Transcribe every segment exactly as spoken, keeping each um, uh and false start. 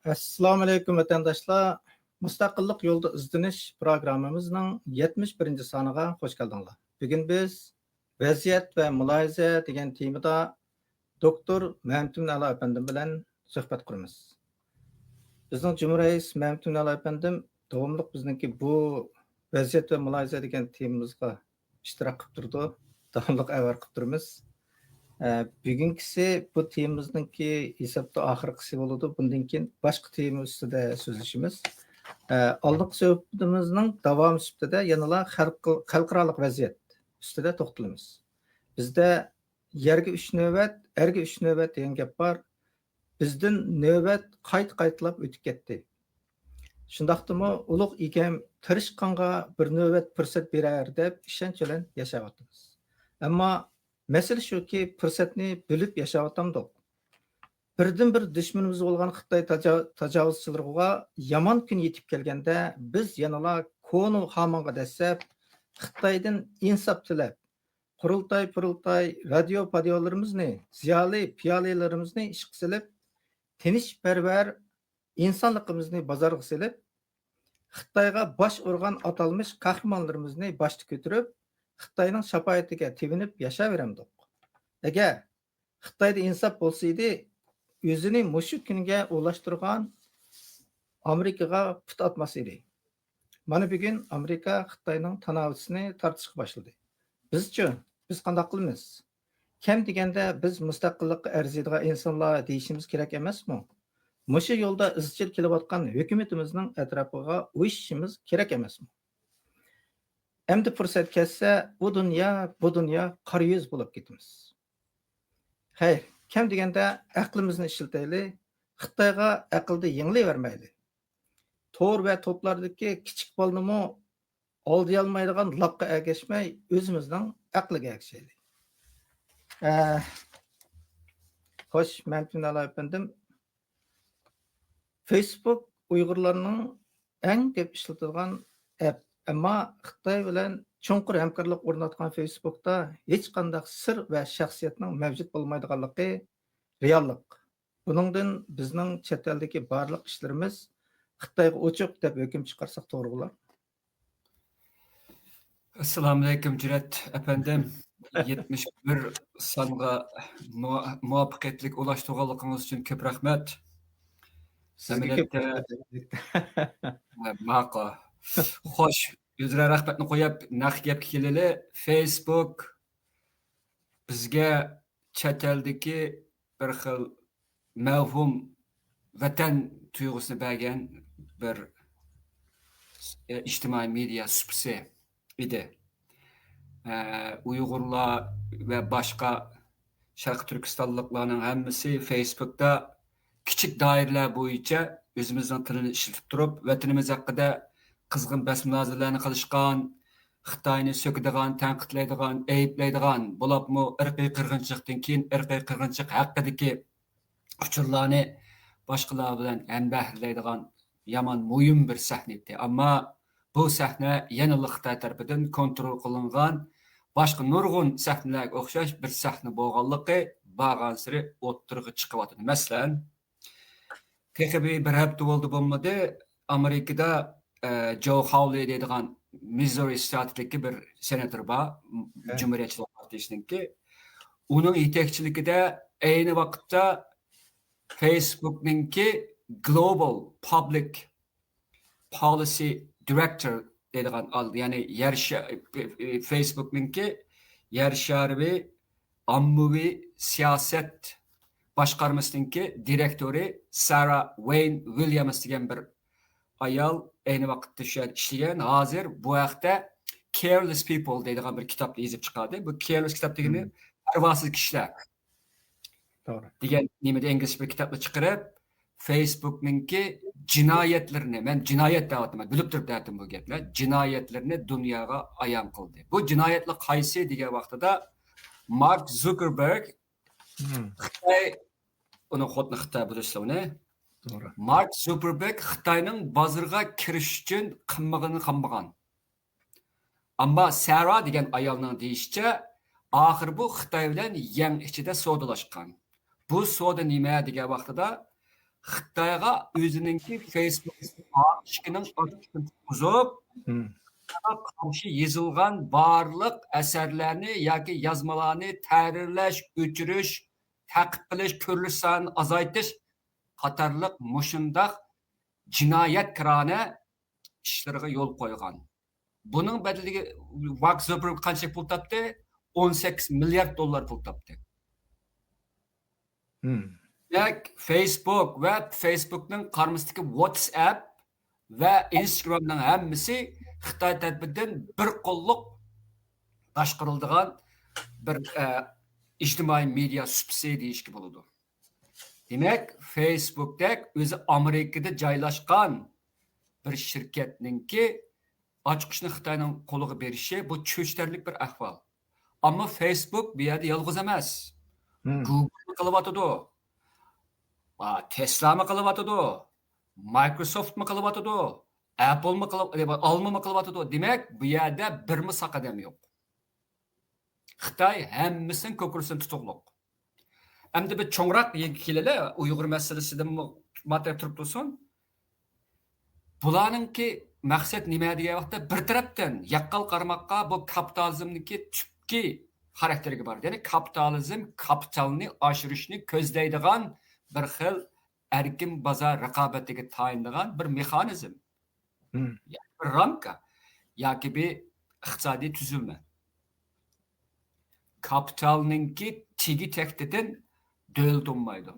ئەسسالامۇئەلەيكۇم، ۋەتەنداشلار! مۇستەقىللىق يولىدا ئىزدىنىش پروگراممىمىزنىڭ يەتمىش بىرىنچى سانىغا خوش كەلدىڭلار. بۈگۈن بىز ۋەزىيەت ۋە مۇلاھىزە دېگەن تېمىدا دوكتور مەمتىمىن ئەلا ئەپەندىم بىلەن سۆھبەت قۇرىمىز. بىزنىڭ جۇمھۇر رەئىس مەمتىمىن ئەلا ئەپەندىم داۋاملىق بىزنىڭكى بۇ ۋەزىيەت ۋە مۇلاھىزە دېگەن تېمىمىزغا ئىشتىراك قىلىپ تۇرىدۇ. داۋاملىق ئەۋەر قىلىپ تۇرىمىز. ئە، بۈگۈنكىسى بۇ تېمىمىزنىڭكى ھېسابتا ئاخىرقىسى بولىدۇ. بۇندىن كېيىن باشقا تېما ئۈستىدە سۆزلىشىمىز. ئە، ئالدىنقى سۆھبىتىمىزنىڭ داۋامى سۈپىتىدە يەنىلا خەلق-، خەلقئارالىق ۋەزىيەت ئۈستىدە توختىلىمىز. بىزدە «يەرگە ئۈچ نۆۋەت، ئەرگە ئۈچ نۆۋەت» دېگەن گەپ بار. بىزدىن نۆۋەت قايتا-قايتىلاپ ئۆتۈپ كەتتى. شۇنداقتىمۇ ئۇلۇغ ئىگەم تىرىشقانغا بىر نۆۋەت پۇرسەت بېرەر دەپ ئىشەنچ بىلەن ياشاۋاتىمىز. ئەمما مەسىلە شۇكى، پۇرسەتنى بۆلۈپ ياشاۋاتامدۇق؟ بىردىنبىر دۈشمىنىمىز بولغان خىتاي تاجا-، تاجاۋۇزچىلىرىغا يامان كۈن يېتىپ كەلگەندە، بىز يەنىلا كونا خامانغا دەسسەپ، خىتايدىن ئىنساپ تىلەپ، قۇرۇلتاي-پۇرۇلتاي، رادىيو-پادىيولىرىمىزنى، زىيالىي پىيالىيلىرىمىزنى ئىشقا سېلىپ، تىنچپەرۋەر ئىنسانلىقىمىزنى بازارغا سېلىپ، خىتايغا باش ئۇرغان ئاتالمىش قەھرىمانلىرىمىزنى باشتا كۆتۈرۈپ، خىتاينىڭ شاپائىتىگە تېۋىنىپ ياشاۋېرەمدۇق؟ ئەگەر خىتايدا ئىنساپ بولسا ئىدى، ئۆزىنى مۇشۇ كۈنگە ئورۇنلاشتۇرغان ئامېرىكىغا پۇت ئاتماس ئىدى. مانا بۈگۈن ئامېرىكا خىتاينىڭ تاناۋىسىنى تارتىشقا باشلىدى. بىزچۇ؟ بىز قانداق قىلىمىز؟ كەم دېگەندە بىز مۇستەقىللىققا ئەرزىيدىغان ئىنسانلار دېيىشىمىز كېرەك ئەمەسمۇ؟ مۇشۇ يولدا ئىزچىل كېلىۋاتقان ھۆكۈمىتىمىزنىڭ ئەتراپىغا ئۇيۇشۇشىمىز كېرەك ئەمەسمۇ؟ ئەمدى پۇرسەت كەتسە، ئۇ دۇنيا، بۇ دۇنيا قارا يۈز بولۇپ كېتىمىز. خەير، كەم دېگەندە ئەقلىمىزنى ئىشلىتەيلى، خىتايغا ئەقىلدە يېڭىلىۋەرمەيلى. تور ۋە توپلاردىكى كىچىك بالىنىمۇ ئالدىيالمايدىغان لاپقا ئەگەشمەي، ئۆزىمىزنىڭ ئەقلىگە ئەگىشەيلى. ئە، خوش، مەمتىمىن ئەلا ئەپەندىم. فېيسبۇك ئۇيغۇرلارنىڭ ئەڭ كۆپ ئىشلىتىدىغان ئەپ. ئەمما خىتاي بىلەن چوڭقۇر ھەمكارلىق ئورناتقان فېيسبۇكتا ھېچقانداق سىر ۋە شەخسىيەتنىڭ مەۋجۇت بولمايدىغانلىقى رېئاللىق. بۇنىڭدىن بىزنىڭ چەت ئەلدىكى بارلىق ئىشلىرىمىز خىتايغا ئوچۇق دەپ ھۆكۈم چىقارساق توغرا بولار. ئەسسالامۇئەلەيكۇم، جۈرئەت ئەپەندىم. يەتمىش بىر سانغا مۇ-، مۇۋەپپەقىيەتلىك ئۇلاشتۇرغانلىقىڭىز ئۈچۈن كۆپ رەھمەت. سىزگە كۆپ ئەمەلىيەتتە، رەھمەت. ماقۇل. خوش، ئۆزرە رەھمەتنى قويۇپ، نەق گەپكە كېلىلى. فېيسبۇك بىزگە چەت ئەلدىكى بىر خىل مەۋھۇم ۋەتەن تۇيغۇسىنى بەرگەن بىر، ئىجتىمائىي مېدىيا سۇپىسى ئىدى. ئە، ئۇيغۇرلار ۋە باشقا شەرقىي تۈركىستانلىقلارنىڭ ھەممىسى فېيسبۇكتا كىچىك دائىرىلەر بويىچە ئۆزىمىزنىڭ تىلىنى ئىشلىتىپ تۇرۇپ، ۋەتىنىمىز ھەققىدە قىزغىن بەس-مۇنازىرىلەرنى قىلىشقان، خىتاينى سۆكىدىغان، تەنقىدلەيدىغان، ئەيىبلەيدىغان، بولۇپمۇ ئىرقىي قىرغىنچىلىقتىن كېيىن ئىرقىي قىرغىنچىلىق ھەققىدىكى ئۇچۇرلارنى باشقىلار بىلەن ھەمبەھىرلەيدىغان يامان مۇھىم بىر سەھنە ئىدى. ئەمما بۇ سەھنە يەنىلا خىتاي تەرىپىدىن كونترول قىلىنغان، باشقا نۇرغۇن سەھنىلەرگە ئوخشاش بىر سەھنە بولغانلىقى بارغانسېرى ئوتتۇرىغا چىقىۋاتىدۇ. مەسىلەن، تېخى بىر، بىر ھەپتە بولدى بولمىدى، ئامېرىكىدا، ئە، جو خاۋلى دەيدىغان مىززۇرى شتاتىدىكى بىر سېناتور بار، م-، ھە. جۇمھۇرىيەتچىلەر پارتىيىسىنىڭكى. ئۇنىڭ يېتەكچىلىكىدە ئەينى ۋاقىتتا فېيسبۇكنىڭكى Global Public Policy Director دەيدىغان ئال-، يەنى يەر شا-، فېيسبۇكنىڭكى يەر شارى ئاممىۋى سىياسەت باشقارمىسىنىڭكى دىرېكتورى سارا ۋېين ۋىليامس دېگەن بىر ئايال ئەينى ۋاقىتتا شۇ يەردە ئىشلىگەن. ھازىر بۇ ھەقتە Careless People دەيدىغان بىر كىتابنى يېزىپ چىقاردى. بۇ كېيرلېس كىتاب دېگىنى مم. پەرۋاسىز كىشىلەر. توغرا. دېگەن نېمىدە ئىنگلىزچە بىر كىتابنى چىقىرىپ، فېيسبۇكنىڭكى جىنايەتلىرىنى، مەن جىنايەت دەۋاتىمەن، بىلىپ تۇرۇپ دەۋاتىمەن بۇ گەپنى، جىنايەتلىرىنى دۇنياغا ئايان قىلدى. بۇ جىنايەتلەر قايسى دېگەن ۋاقتىدا، مارك زۇكېربېرگ مم. خىتاي، ئۇنى خوتۇنى خىتاي بولۇشى ئۇنى. توغرا. مارك زۇكېربېرگ خىتاينىڭ بازىرىغا كىرىش ئۈچۈن قىلمىغىنى قىلمىغان. ئەمما سارا دېگەن ئايالنىڭ دېيىشىچە، ئاخىر بۇ خىتاي بىلەن يەڭ ئىچىدە سودىلاشقان. بۇ سودا نېمە دېگەن ۋاقتىدا، خىتايغا ئۆزىنىڭكى فېيسبۇك ئىككىنىڭ ئاچقۇچىنى تۇتقۇزۇپ، قارشى يېزىلغان بارلىق ئەسەرلەرنى ياكى يازمىلارنى تەھرىرلەش، ئۆچۈرۈش، تەقىب قىلىش، كۆرۈلۈش سانىنى ئازايتىش قاتارلىق مۇشۇنداق جىنايەتكارانە ئىشلىرىغا يول قويغان. بۇنىڭ بەدىلىگە مارك زۇكېربېرگ قانچىلىك پۇل تاپتى؟ ئون سەككىز مىليارد دوللار پۇل تاپتى. دېمەك، فېيسبۇك ۋە فېيسبۇكنىڭ قارمىسىدىكى ۋاتسئەپ ۋە ئىنستاگرامنىڭ ھەممىسى خىتاي تەرىپىدىن بىر قوللۇق باشقۇرۇلىدىغان بىر، ئە، ئىجتىمائىي مېدىيا سۇپىسى دېيىشكە بولىدۇ. دېمەك، فېيسبۇكتەك ئۆزى ئامېرىكىدا جايلاشقان بىر شىركەتنىڭكى ئاچقۇچنى خىتاينىڭ قولىغا بېرىشى، بۇ چۆچۈتەرلىك بىر ئەھۋال. ئەمما فېيسبۇك بۇ يەردە يالغۇز ئەمەس. گۇگىلمۇ قىلىۋاتىدۇ، تېسلامۇ قىلىۋاتىدۇ، مايكروسوفتمۇ قىلىۋاتىدۇ، ئەپلمۇ قىلىپ، ئالمىمۇ قىلىۋاتىدۇ. دېمەك، بۇ يەردە بىرمۇ ساق ئادەم يوق. خىتاي ھەممىسىنىڭ كوكۇرىسىنى تۇتۇقلۇق. ئەمدى بىر چوڭراق يەرگە كېلەيلى، ئۇيغۇر مەسىلىسىدىنمۇ ماتەم تۇرۇپ تۇرسۇن. بۇلارنىڭكى مەقسەت نېمە دېگەن ۋاقىتتا، بىر تەرەپتىن ياققان قارىماققا بۇ كاپىتالىزمدىكى تۈپكى خاراكتېرىگە بارىدۇ. يەنى كاپىتالىزم كاپىتالنى ئاشۇرۇشنى كۆزلەيدىغان بىر خىل ئەركىن بازار رىقابىتىگە تايىنىدىغان بىر مېخانىزم. يەنى بىر رامكا ياكى بىر ئىقتىسادىي تۈزۈلمە. كاپىتالنىڭكى تېگى تەكتىدىن دۆلىتى ئۇنمايدۇ.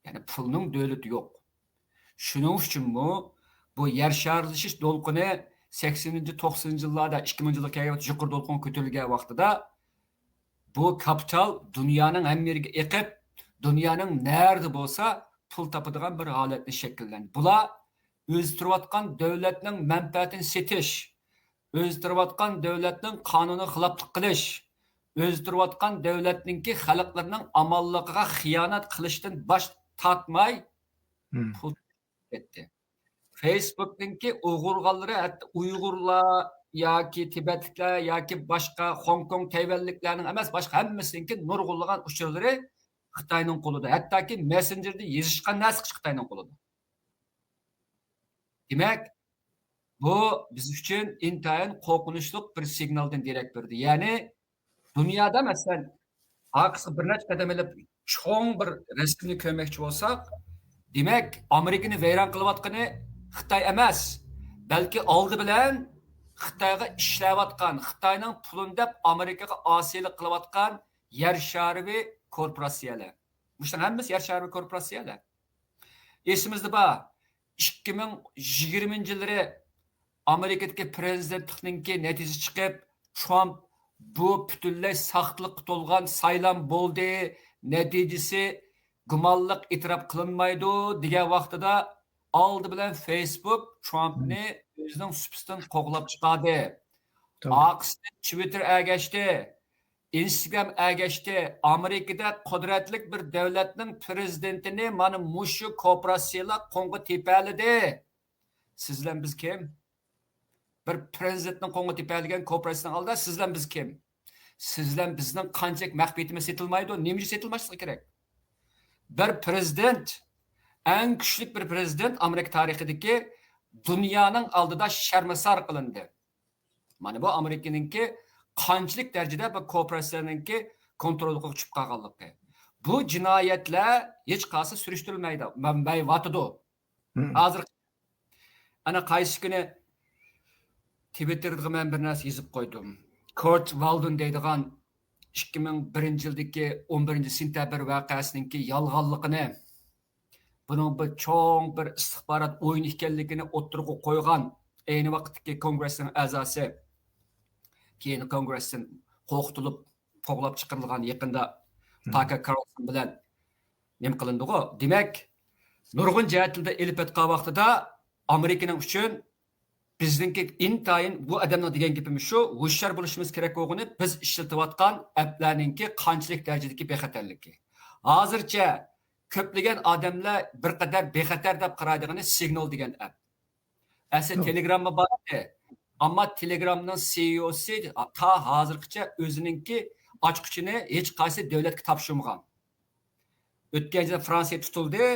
يەنى پۇلنىڭ دۆلىتى يوق. شۇنىڭ ئۈچۈنمۇ بۇ يەر شارلىشىش دولقۇنى سەكسىنىنچى، توقسىنىنچى يىللاردا، ئىككى مىڭىنچى يىلغا كەلگەن ۋاقىتتا يۇقىرى دولقۇنغا كۆتۈرۈلگەن ۋاقتىدا، بۇ كاپىتال دۇنيانىڭ ھەممە يېرىگە ئېقىپ، دۇنيانىڭ نەرىدە بولسا پۇل تاپىدىغان بىر ھالەتنى شەكىللەندى. بۇلار ئۆزى تۇرۇۋاتقان دۆلەتنىڭ مەنپەئەتىنى سېتىش، ئۆزى تۇرۇۋاتقان دۆلەتنىڭ قانۇنىغا خىلاپلىق قىلىش، ئۆزى تۇرۇۋاتقان دۆلەتنىڭكى خەلقلىرىنىڭ ئامانلىقىغا خىيانەت قىلىشتىن باش تارتماي پۇل كەتتى. فېيسبۇكنىڭكى ئوغرىغانلىرى ھەتتا ئۇيغۇرلار ياكى تىبەتلىكلەر ياكى باشقا خوڭكوڭ تەيۋەنلىكلەرنىڭ ئەمەس، باشقا ھەممىسىنىڭكى نۇرغۇنلىغان ئۇچۇرلىرى خىتاينىڭ قولىدا. ھەتتاكى مېسسېنجېردا يېزىشقان نەرسە خىتاينىڭ قولىدا. دېمەك، بۇ بىز ئۈچۈن ئىنتايىن قورقۇنچلۇق بىر سىگنالدىن دېرەك بېرىدۇ. يەنى دۇنيادا، مەسىلەن، ئارقىسىغا بىر نەچچە قەدەم ئېلىپ چوڭ بىر رەسىمنى كۆرمەكچى بولساق، دېمەك، ئامېرىكىنى ۋەيران قىلىۋاتقىنى خىتاي ئەمەس، بەلكى ئالدى بىلەن خىتايغا ئىشلەۋاتقان، خىتاينىڭ پۇلىنى دەپ ئامېرىكىغا ئاسىيلىق قىلىۋاتقان يەر شارىۋى كورپوراتسىيەلەر. مۇشۇنىڭ ھەممىسى يەر شارىۋى كورپوراتسىيەلەر. ئېسىمىزدە بار، ئىككى مىڭ يىگىرمىنچى يىللىرى ئامېرىكىدىكى پىرېزىدېنتلىقنىڭكى نەتىجىسى چىقىپ، ترامپ بۇ پۈتۈنلەي ساختىلىققا تولغان سايلام بولدى، نەتىجىسى گۇمانلىق، ئېتىراپ قىلىنمايدۇ دېگەن ۋاقتىدا، ئالدى بىلەن فېيسبۇك ترامپنى ئۆزىنىڭ سۇپىسىدىن قوغلاپ چىقاردى. ئارقىسىدىن تىۋىتتېر ئەگەشتى. ئىنستاگرام ئەگەشتى. ئامېرىكىدەك قۇدرەتلىك بىر دۆلەتنىڭ پىرېزىدېنتىنى مانا مۇشۇ كورپوراتسىيىلار قولغا تېپەلىدى. سىز بىلەن بىز كىم؟ بىر پىرېزىدېنتنىڭ قولغا تېپەلىگەن كورپوراتسىيىنىڭ ئالدىدا سىز بىلەن بىز كىم؟ سىز بىلەن بىزنىڭ قانچىلىك مەخپىيىتىمىز سېتىلمايدۇ؟ نېمە ئۈچۈن سېتىلماسلىقى كېرەك؟ بىر پىرېزىدېنت، ئەڭ كۈچلۈك بىر پىرېزىدېنت ئامېرىكا تارىخىدىكى، دۇنيانىڭ ئالدىدا شەرمىسار قىلىندى. مانا بۇ ئامېرىكىنىڭكى قانچىلىك دەرىجىدە بۇ كورپوراتسىيەنىڭكى كونترولىغا چۈشۈپ قالغانلىقى. بۇ جىنايەتلەر ھېچقايسى سۈرۈشتۈرۈلمەيدۇ، مەنبەي ۋاتىدۇ. ھازىر ئەنە قايسى كۈنى تىۋىتتېردىغا مەن بىر نەرسە يېزىپ قويدۇم. كورت ۋالدون دەيدىغان ئىككى مىڭ بىرىنچى يىلدىكى ئون بىرىنچى سېنتەبىر ۋەقەسىنىڭكى يالغانلىقىنى، بۇنىڭ بىر چوڭ بىر ئىستىخبارات ئويۇنى ئىكەنلىكىنى ئوتتۇرىغا قويغان، ئەينى ۋاقىتتىكى كونگرېسنىڭ ئەزاسى، كېيىن كونگرېستىن قورقۇتۇلۇپ، قوغلاپ چىقىرىلغان يېقىندا تاكېر كارلسون بىلەن نېمە قىلىندىغۇ. دېمەك، نۇرغۇن جەھەتلەردە ئېلىپ ئېيتقان ۋاقتىدا ئامېرىكىنىڭ ئۈچۈن بىزنىڭكى ئىنتايىن، بۇ ئادەمنىڭ دېگەن گېپىمىز شۇ، ھوشيار بولۇشىمىز كېرەك بولغىنى بىز ئىشلىتىۋاتقان ئەپلەرنىڭكى قانچىلىك دەرىجىدىكى بىخەتەرلىكى. ھازىرچە كۆپلىگەن ئادەملەر بىر قەدەر بىخەتەر دەپ قارايدىغىنى سىگنال دېگەن ئەپ. ئەسلى تېلېگراممۇ بار ئىدى. ئەمما تېلېگرامنىڭ سىئىئوسى تا ھازىرغىچە ئۆزىنىڭكى ئاچقۇچىنى ھېچقايسى دۆلەتكە تاپشۇرمىغان. ئۆتكەن يىلى فرانسىيە تۇتۇلدى،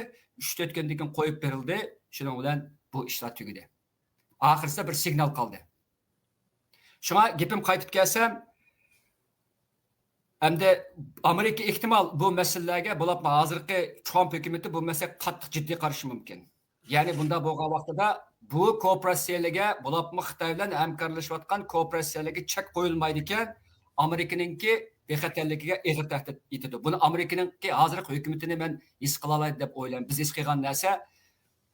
ئۈچ تۆت كۈندىن كېيىن قويۇپ بېرىلدى. شۇنىڭ بىلەن بۇ ئىشلار تۈگىدى. ئاخىرسىدا بىر سىگنال قالدى. شۇڭا گېپىم قايتىپ كەلسەم، ئەمدى ئامېرىكا ئېھتىمال بۇ مەسىلىلەرگە، بولۇپمۇ ھازىرقى ترامپ ھۆكۈمىتى بۇ مەسىلىگە قاتتىق جىددىي قارىشى مۇمكىن. يەنى بۇنداق بولغان ۋاقتىدا بۇ كوپىراتسىيەلەرگە، بولۇپمۇ خىتاي بىلەن ھەمكارلىشىۋاتقان كوپىراتسىيەلەرگە چەك قويۇلمايدىكەن، ئامېرىكىنىڭكى بىخەتەرلىكىگە ئېغىر تەھدىت يېتىدۇ. بۇنى ئامېرىكىنىڭكى ھازىرقى ھۆكۈمىتىنى مەن ھېس قىلالايدۇ دەپ ئويلايمەن. بىز ھېس قىلغان نەرسە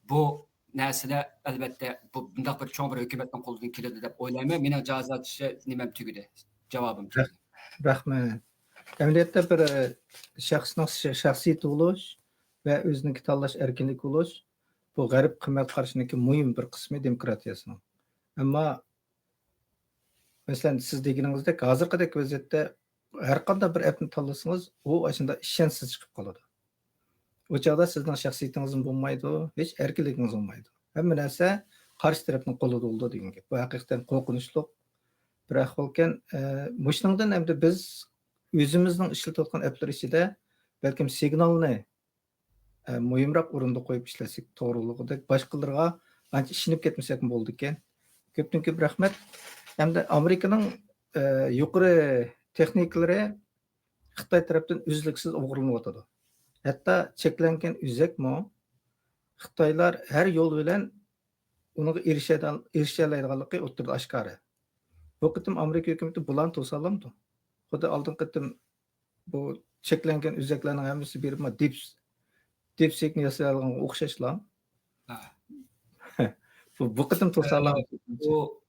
بۇ نەرسىلەر، ئەلۋەتتە، بۇ، بۇنداق بىر چوڭ بىر ھۆكۈمەتنىڭ قولىدىن كېلىدۇ دەپ ئويلايمەن. مېنىڭ جازا نېمەم تۈگىدى، جاۋابىم تۈگىدى. رەھمەت. ئەمەلىيەتتە بىر، ئە، شەخسنىڭ ش-، شەخسىيىتى بولۇش ۋە ئۆزىنىڭكى تاللاش ئەركىنلىكى بولۇش، بۇ غەرب قىممەت قارىشىنىڭكى مۇھىم بىر قىسمى دېموكراتىيەسىنىڭ. ئەمما، مەسىلەن، سىز دېگىنىڭىزدەك، ھازىرقىدەك ۋەزىيەتتە ھەر قانداق بىر ئەپنى تاللىسىڭىز، ئۇ ئاشۇنداق ئىشەنچسىز چىقىپ قالىدۇ. ئۇ چاغدا سىزنىڭ شەخسىيىتىڭىزمۇ بولمايدۇ، ھېچ ئەركىنلىكىڭىز بولمايدۇ. ھەممە نەرسە قارشى تەرەپنىڭ قولىدا بولىدۇ دېگەن گەپ. بۇ ھەقىقەتەن قورقۇنچلۇق بىر ئەھۋالكەن. ئە، مۇشۇنىڭدىن ئەمدى بىز ئۆزىمىزنىڭ ئىشلىتىۋاتقان ئەپلەر ئىچىدە بەلكىم سىگنالنى، ئە، مۇھىمراق ئورۇندا قويۇپ ئىشلەتسەك توغرىلىقىدەك، باشقىلىرىغا ئانچە ئىشىنىپ كەتمىسەكمۇ بولىدىكەن. كۆپتىن كۆپ رەھمەت. ئەمدى ئامېرىكىنىڭ، ئە، يۇقىرى تېخنىكلىرى خىتاي تەرەپتىن ئۈزلۈكسىز ئوغرىلىنىۋاتىدۇ. ھەتتا چەكلەنگەن ئۆزەكمۇ خىتايلار ھەر يول بىلەن ئۇنىڭغا ئېرىشەدە-، ئېرىشەلەيدىغانلىقى ئوتتۇرىدا ئاشكارا. بۇ قېتىم ئامېرىكا ھۆكۈمىتى بۇلارنى توسالامدۇ؟ خۇددى ئالدىنقى قېتىم بۇ چەكلەنگەن ئۆزەكلەرنىڭ ھەممىسى بېرىپمۇ دىپ-، دىپسېكنى ياسىيالىغانغا ئوخشاشلا. ھە. بۇ، بۇ قېتىم توسالام. بۇ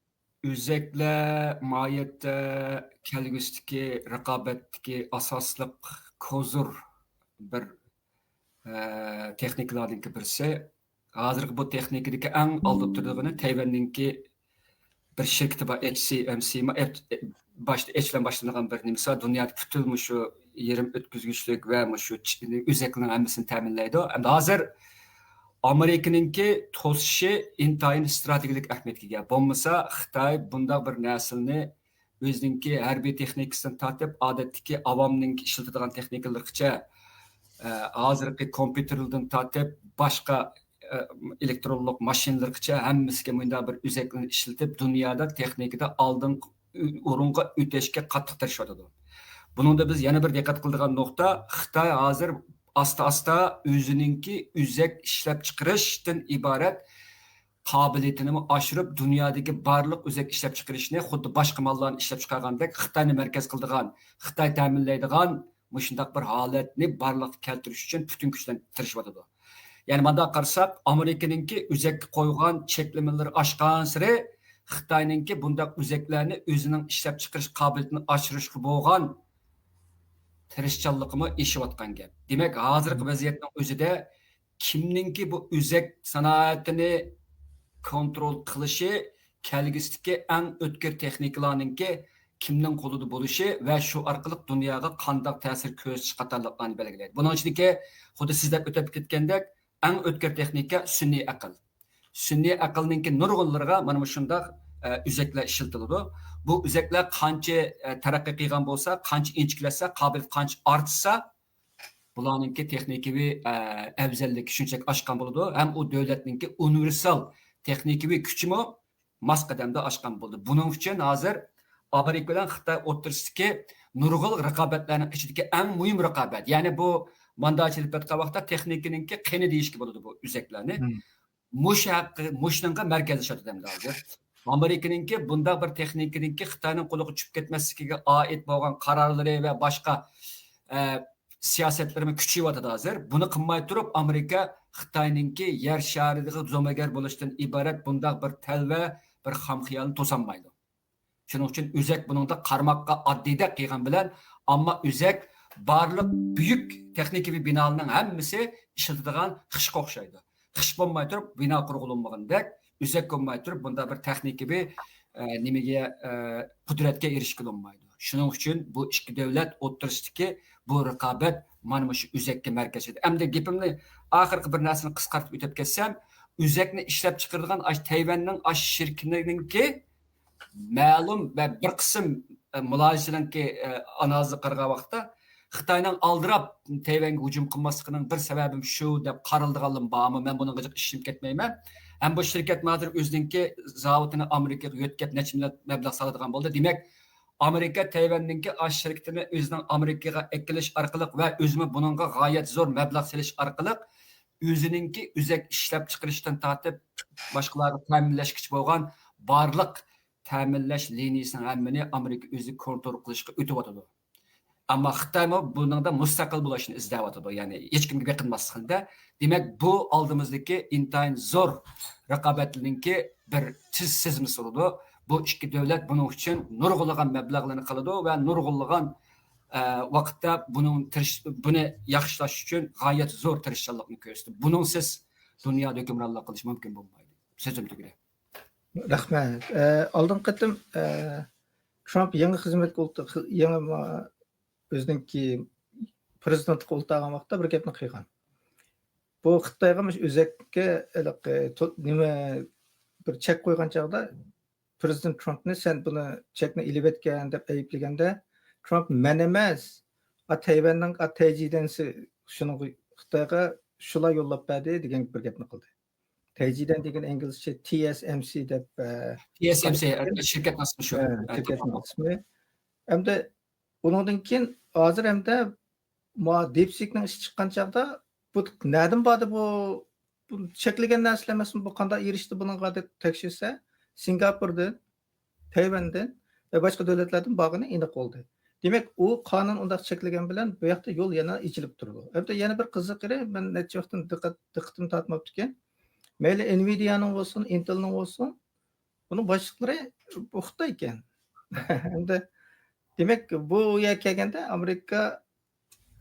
ئۆزەكلەر ماھىيەتتە كەلگۈسىدىكى رىقابەتتىكى ئاساسلىق كوزۇر بىر، ئە، تېخنىكىلاردىنكى بىرسى. ھازىرقى بۇ تېخنىكىدىكى ئەڭ ئالدىدا تۇرىدىغىنى تەيۋەننىڭكى بىر شىركىتى بار، ئېچ سى ئېم سى، ما-، ئېپ-، ئېپ-، باشتا ئېچ بىلەن باشلىنىدىغان بىر نېمىسى بار. دۇنيادا پۈتۈن مۇشۇ يېرىم ئۆتكۈزگۈچلۈك ۋە مۇشۇ چ-، ئۆزەكنىڭ ھەممىسىنى تەمىنلەيدۇ. ئەمدى ھازىر ئامېرىكىنىڭكى توسۇشى ئىنتايىن ئىستراتېگىيەلىك ئەھمىيەتكە ئىگە. بولمىسا خىتاي بۇنداق بىر نەرسىلەرنى ئۆزىنىڭكى ھەربىي تېخنىكىسىدىن تارتىپ، ئادەتتىكى ئاۋامنىڭ ئىشلىتىدىغان تېخنىكىلىرىغىچە، ئە، ھازىرقى كومپيۇتېرلىرىدىن تارتىپ، باشقا، ئە، ئېلېكترونلۇق ماشىنىلىرىغىچە ھەممىسىگە مۇنداق بىر ئۆزەكلىرىنى ئىشلىتىپ، دۇنيادا تېخنىكىدا ئالدىنقى ئورۇنغا ئۆتۈشكە قاتتىق تىرىشىۋاتىدۇ. بۇنىڭدا بىز يەنە بىر دىققەت قىلىدىغان نۇقتا، خىتاي ھازىر ئاستا-ئاستا ئۆزىنىڭكى ئۆزەك ئىشلەپچىقىرىشتىن ئىبارەت قابىلىيىتىنىمۇ ئاشۇرۇپ، دۇنيادىكى بارلىق ئۆزەك ئىشلەپچىقىرىشنى خۇددى باشقا ماللارنى ئىشلەپچىقارغاندەك خىتاينى مەركەز قىلىدىغان، خىتاي تەمىنلەيدىغان مۇشۇنداق بىر ھالەتنى بارلىققا كەلتۈرۈش ئۈچۈن پۈتۈن كۈچ بىلەن تىرىشىۋاتىدۇ. يەنى مۇنداق قارىساق، ئامېرىكىنىڭكى ئۆزەككە قويغان چەكلىمىلىرى ئاشقانسېرى، خىتاينىڭكى بۇنداق ئۆزەكلەرنى ئۆزىنىڭ ئىشلەپچىقىرىش قابىلىيىتىنى ئاشۇرۇشقا بولغان، تىرىشچانلىقىمۇ ئېشىۋاتقان گەپ. دېمەك، ھازىرقى ۋەزىيەتنىڭ ئۆزىدە كىمنىڭكى بۇ ئۆزەك سانائىتىنى كونترول قىلىشى، كەلگۈسىدىكى ئەڭ ئۆتكۈر تېخنىكىلارنىڭكى كىمنىڭ قولىدا بولۇشى ۋە شۇ ئارقىلىق دۇنياغا قانداق تەسىر كۆرسىتىش قاتارلىقلارنى بەلگىلەيدۇ. بۇنىڭ ئىچىدىكى خۇددى سىز دەپ ئۆتۈپ كەتكەندەك، ئەڭ ئۆتكۈر تېخنىكا سۈنئىي ئەقىل. سۈنئىي ئەقىلنىڭكى نۇرغۇنلىرىغا مانا مۇشۇنداق، ئە، ئۆزەكلەر ئىشلىتىلىدۇ. بۇ ئۆزەكلەر قانچە، ئە، تەرەققىي قىلغان بولسا، قانچە ئىنچىكىلەشسە، قابىلىيىتى قانچە ئارتسا، بۇلارنىڭكى تېخنىكىۋى، ئە، ئەۋزەللىكى شۇنچىلىك ئاشقان بولىدۇ. ھەم ئۇ دۆلەتنىڭكى ئۇنىۋېرسال تېخنىكىۋى كۈچىمۇ ماس قەدەمدە ئاشقان بولىدۇ. بۇنىڭ ئۈچۈن ھازىر ئامېرىكا بىلەن خىتاي ئوتتۇرىسىدىكى نۇرغۇنلۇق رىقابەتلەرنىڭ ئىچىدىكى ئەڭ مۇھىم رىقابەت. يەنى بۇ مانداچىلىپ ئۆتكەن ۋاقىتتا تېخنىكىنىڭكى قېنى دېيىشكە بولىدۇ بۇ ئۆزەكلەرنى. مۇشۇ ھەققى، مۇشۇنىڭغا مەركەزلىشىۋاتىدۇ ئەمدى ھازىر. ئامېرىكىنىڭكى بۇنداق بىر تېخنىكىنىڭكى خىتاينىڭ قولىغا چۈشۈپ كەتمەسلىكىگە ئائىت بولغان قارارلىرى ۋە باشقا، ئە، سىياسەتلىرىمۇ كۈچىيىۋاتىدۇ ھازىر. بۇنى قىلماي تۇرۇپ، ئامېرىكا خىتاينىڭكى يەر شارىدىغا زومىگەر بولۇشتىن ئىبارەت بۇنداق بىر تەلۋە، بىر خام خىيالنى توسالمايدۇ. شۇنىڭ ئۈچۈن ئۆزەك بۇنىڭدا قارىماققا ئاددىيدەك قىلغان بىلەن، ئەمما ئۆزەك بارلىق بۈيۈك تېخنىكىۋى بىنالارنىڭ ھەممىسى ئىشلىتىدىغان خىشقا ئوخشايدۇ. خىش بولماي تۇرۇپ بىنا قۇرغىلى بولمىغاندەك، ئۆزەك بولماي تۇرۇپ بۇنداق بىر تېخنىكىۋى، ئە، نېمىگە، ئە، قۇدرەتكە ئېرىشكىلى بولمايدۇ. شۇنىڭ ئۈچۈن بۇ ئىككى دۆلەت ئوتتۇرىسىدىكى بۇ رىقابەت مانا مۇشۇ ئۆزەككە مەركەزلىشىدۇ. ئەمدى گېپىمنى ئاخىرقى بىر نەرسىنى قىسقارتىپ ئۆتۈپ كەتسەم، ئۆزەكنى ئىشلەپچىقىرىدىغان ئاشۇ تەيۋەننىڭ ئاشۇ شىركىتىنىڭكى مەلۇم ۋە بىر قىسىم، ئە، مۇلاھىزىچىلەرنىڭكى، ئە، ئانالىزىغا قارىغان ۋاقىتتا، خىتاينىڭ ئالدىراپ تەيۋەنگە ھۇجۇم قىلماسلىقىنىڭ بىر سەۋەبىم شۇ دەپ قارىلىدىغانلىرىمۇ بار، ئەمما مەن بۇنىڭغا جىق ئىشىنىپ كەتمەيمەن. ھەم بۇ شىركەتمۇ ھازىر ئۆزىنىڭكى زاۋۇتىنى ئامېرىكىغا يۆتكەپ نەچچە مىليارد مەبلەغ سالىدىغان بولدى. دېمەك، ئامېرىكا تەيۋەننىڭكى ئاشۇ شىركىتىنى ئۆزىنىڭ ئامېرىكىغا ئەكېلىش ئارقىلىق ۋە ئۆزىمۇ بۇنىڭغا غايەت زور مەبلەغ سېلىش ئارقىلىق ئۆزىنىڭكى ئۆزەك ئىشلەپچىقىرىشتىن تارتىپ باشقىلارغا تەمىنلەشكىچە بولغان بارلىق تەمىنلەش لىنىيىسىنىڭ ھەممىنى ئامېرىكا ئۆزى كونترول قىلىشقا ئۆتۈۋاتىدۇ. ئەمما خىتايمۇ بۇنىڭدا مۇستەقىل بولۇشنى ئىزدەۋاتىدۇ، يەنى ھېچكىمگە بېقىنماسلىقنى. دېمەك، بۇ ئالدىمىزدىكى ئىنتايىن زور رىقابەتنىڭكى بىر تىز سىزمىسى بولىدۇ. بۇ ئىككى دۆلەت بۇنىڭ ئۈچۈن نۇرغۇنلىغان مەبلەغلەرنى قىلىدۇ ۋە نۇرغۇنلىغان، ئە، ۋاقىتتا بۇنىڭ تىرىش-، بۇنى ياخشىلاش ئۈچۈن غايەت زور تىرىشچانلىقنى كۆرسىتىدۇ. بۇنىڭسىز دۇنيادا ھۆكۈمرانلىق قىلىش مۇمكىن بولمايدۇ. سۆزۈم تۈگىدى. رەھمەت. ئە، ئالدىنقى قېتىم، ئە، ترامپ يېڭى خىزمەتكە ئولتۇر-، خىز-، يېڭى ما-، ئۆزىنىڭكى پرېزىدېنتلىققا ئولتۇرغان ۋاقىتتا بىر گەپنى قىلغان. بۇ خىتايغا مۇشۇ ئۆزەككە ھېلىقى تو-، نېمە، بىر چەك قويغان چاغدا پرېزىدېنت ترامپنى، «سەن بۇنى چەكنى ئېلىۋەتكەن» دەپ ئەيىبلىگەندە، ترامپ، «مەن ئەمەس، ئا، تەيۋەننىڭ، ئا، تەيجىدەنسى شۇنىڭغا، خىتايغا شۇلار يوللاپ بەردى» دېگەن بىر گەپنى قىلدى. تەيجىدەن دېگەن ئىنگلىزچە تى ئېس ئېم سى دەپ، ئە، تى ئېس ئېم سى، شىركەتنىڭ ئىسمى شۇ. ئە، شىركەتنىڭ ئىسمى. ئەمدى ئۇنىڭدىن كېيىن ھازىر ئەمدى ما دىپسىكنىڭ ئىشى چىققان چاغدا، «بۇ نەدىن باردى بۇ؟ بۇ چەكلىگەن نەرسىلەر ئەمەسمۇ؟ بۇ قانداق ئېرىشتى بۇنىڭغا؟» دەپ تەكشۈرسە، سىنگاپوردىن، تەيۋەندىن ۋە باشقا دۆلەتلەردىن بارغىنى ئېنىق بولدى. دېمەك، ئۇ قانۇن ئۇنداق چەكلىگەن بىلەن بۇ ياقتا يول يەنە ئېچىلىپ تۇرىدۇ. ئەمدى يەنە بىر قىزىقىرى، مەن نەچچە ۋاقىتتىن دىققەت، دىققىتىمنى تارتماپتىكەن. مەيلى ئېنۋىدىيانىڭ بولسۇن، ئىنتېلنىڭ بولسۇن، بۇنىڭ باشلىقلىرى بۇ خىتاي ئىكەن. ئەمدى، دېمەك، بۇ يەرگە كەلگەندە ئامېرىكا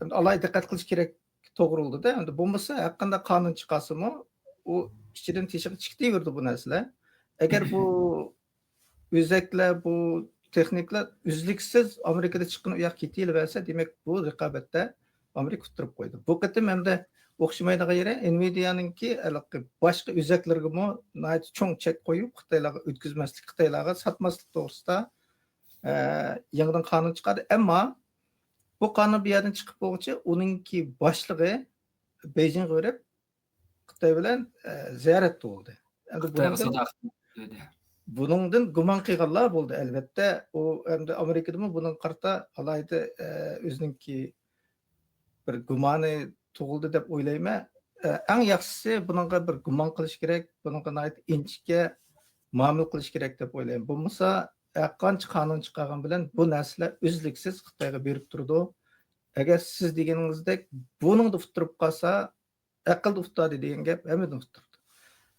ئالاھىدە دىققەت قىلىش كېرەك توغرۇلدىدا. ئەمدى بولمىسا، ھەرقانداق قانۇن چىقارسىمۇ، ئۇ ئىچىدىن تېشىغا چىقىۋېرىدۇ بۇ نەرسىلەر. ئەگەر بۇ ئۆزەكلەر، بۇ تېخنىكىلار ئۈزلۈكسىز ئامېرىكىدا چىققىنى ئۇ ياققا كېتىۋېرىۋەرسە، دېمەك، بۇ رىقابەتتە ئامېرىكا ئۇتتۇرۇپ قويدى. بۇ قېتىم ئەمدى ئوخشىمايدىغان يېرى، ئېنۋىدىيانىڭكى ھېلىقى باشقا ئۆزەكلىرىگىمۇ ناھايىتى چوڭ چەك قويۇپ، خىتايلارغا ئۆتكۈزمەسلىك، خىتايلارغا ساتماسلىق توغرىسىدا، ئە، يېڭىدىن قانۇن چىقاردى. ئەمما بۇ قانۇن بۇ يەردىن چىقىپ بولغۇچە، ئۇنىڭكى باشلىقى بېيجىڭغا بېرىپ، خىتاي بىلەن، ئە، زىيارەتتە بولدى. ئەمدى خىتايغا بۇنىڭدىن، ساداقەت بىلدۈردى. بۇنىڭدىن گۇمان قىلغانلار بولدى، ئەلۋەتتە. ئۇ ئەمدى ئامېرىكىدىمۇ بۇنىڭغا قارىتا ئالاھىدە، ئە، ئۆزىنىڭكى بىر گۇمانى تۇغۇلدى دەپ ئويلايمەن. ئە، ئەڭ ياخشىسى بۇنىڭغا بىر گۇمان قىلىش كېرەك، بۇنىڭغا ناھايىتى ئىنچىكە مۇئامىلە قىلىش كېرەك دەپ ئويلايمەن. بولمىسا، ھەرقانچە قانۇن چىقارغان بىلەن بۇ نەرسىلەر ئۈزلۈكسىز خىتايغا بېرىپ تۇرىدۇ. ئەگەر سىز دېگىنىڭىزدەك بۇنىڭدا ئۇتتۇرۇپ قالسا، ئەقىلدە ئۇتتۇردى دېگەن گەپ ھەممىدىن ئۇتتۇردى.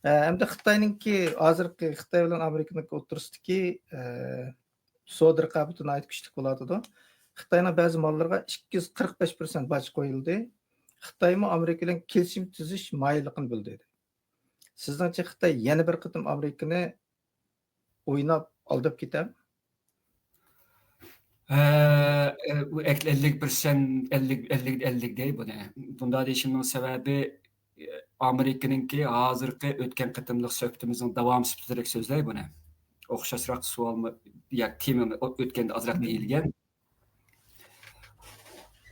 ئە، ئەمدى خىتاينىڭكى ھازىرقى، خىتاي بىلەن ئامېرىكىنىڭكى ئوتتۇرىسىدىكى، ئە، سودا رىقابىتى ناھايىتى كۈچلۈك بولۇۋاتىدۇ. خىتاينىڭ بەزى ماللىرىغا ئىككى يۈز قىرىق بەش پىرسەنت باج قويۇلدى. خىتايمۇ ئامېرىكا بىلەن كېلىشىم تۈزۈش مايىللىقىنى بىلدۈردى. سىزنىڭچە خىتاي يەنە بىر قېتىم ئامېرىكىنى ئويناپ، ئالداپ كېتەم؟ ھە، ئۇ ئەك-، ئەللىك پىرسەنت، ئەللىك، ئەللىك، ئەللىك دەي بۇنى. بۇنداق دېيىشىمنىڭ سەۋەبى، ئامېرىكىنىڭكى ھازىرقى ئۆتكەن قېتىملىق سۆھبىتىمىزنىڭ داۋامى سۈپىتىدەك سۆزلەي بۇنى. ئوخشاشراق سوئالمۇ، يا تېمىمۇ ئۆ-، ئۆتكەندە ئازراق دېيىلگەن.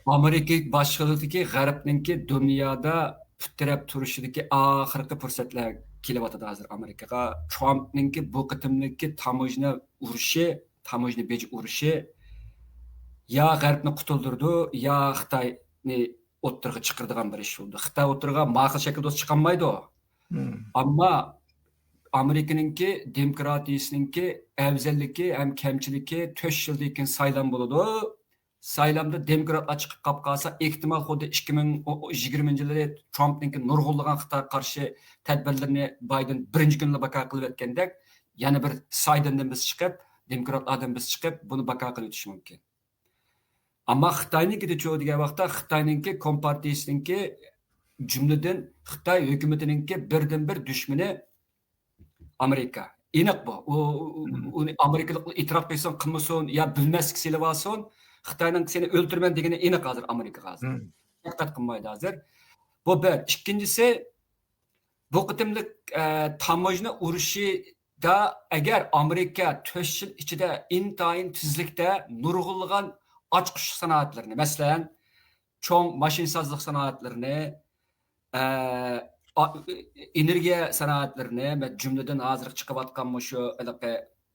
ئامېرىكا باشچىلىقىدىكى غەربنىڭكى دۇنيادا پۇت تىرەپ تۇرۇشىدىكى ئاخىرقى پۇرسەتلەر كېلىۋاتىدۇ ھازىر ئامېرىكىغا. ترامپنىڭكى بۇ قېتىملىقى تاموژنا ئۇرۇشى، تاموژنا بېجى ئۇرۇشى يا غەربنى قۇتۇلدۇرىدۇ، يا خىتاينى ئوتتۇرىغا چىقىرىدىغان بىر ئىش بولىدۇ. خىتاي ئوتتۇرىغا ماقۇل شەكىلدە چىقالمايدۇ. مم. ئەمما ئامېرىكىنىڭكى دېموكراتىيىسىنىڭكى ئەۋزەللىكى ھەم كەمچىلىكى، تۆت يىلدىن كېيىن سايلام بولىدۇ. سايلامدا دېموكراتلار چىقىپ قاپ قالسا، ئېھتىمال خۇددى ئىككى مىڭ يىگىرمىنچى يىلى ترامپنىڭكى نۇرغۇنلىغان خىتايغا قارشى تەدبىرلىرىنى بايدېن بىرىنچى كۈنلا بىكار قىلىۋەتكەندەك، يەنە بىر سايدىندىن بىرسى چىقىپ، دېموكراتلاردىن بىرسى چىقىپ، بۇنى بىكار قىلىۋېتىشى مۇمكىن. ئەمما خىتاينىڭكىدە چۇ دېگەن ۋاقىتتا، خىتاينىڭكى كومپارتىيىسىنىڭكى، جۈملىدىن خىتاي ھۆكۈمىتىنىڭكى بىردىنبىر دۈشمىنى ئامېرىكا. ئېنىق بۇ. ئۇ، ئۇ، ئۇنى ئامېرىكىلىقلار ئېتىراپ قىلسۇن، قىلمىسۇن، يا بىلمەسلىك سېلىۋالسۇن، خىتاينىڭ سېنى ئۆلتۈرىمەن دېگىنى ئېنىق ھازىر ئامېرىكىغا ھازىر. دىققەت قىلمايدۇ ھازىر. بۇ بىر. ئىككىنچىسى، بۇ قېتىملىق، ئە، تاموژنا ئۇرۇشىدا ئەگەر ئامېرىكا تۆت يىل ئىچىدە ئىنتايىن تېزلىكتە نۇرغۇنلىغان ئاچقۇچلۇق سانائەتلەرنى، مەسىلەن، چوڭ ماشىنىسازلىق سانائەتلىرىنى، ئە، ئا-، ئېنېرگىيە سانائەتلىرىنى، جۈملىدىن ھازىرقى چىقىۋاتقان مۇشۇ ھېلىقى،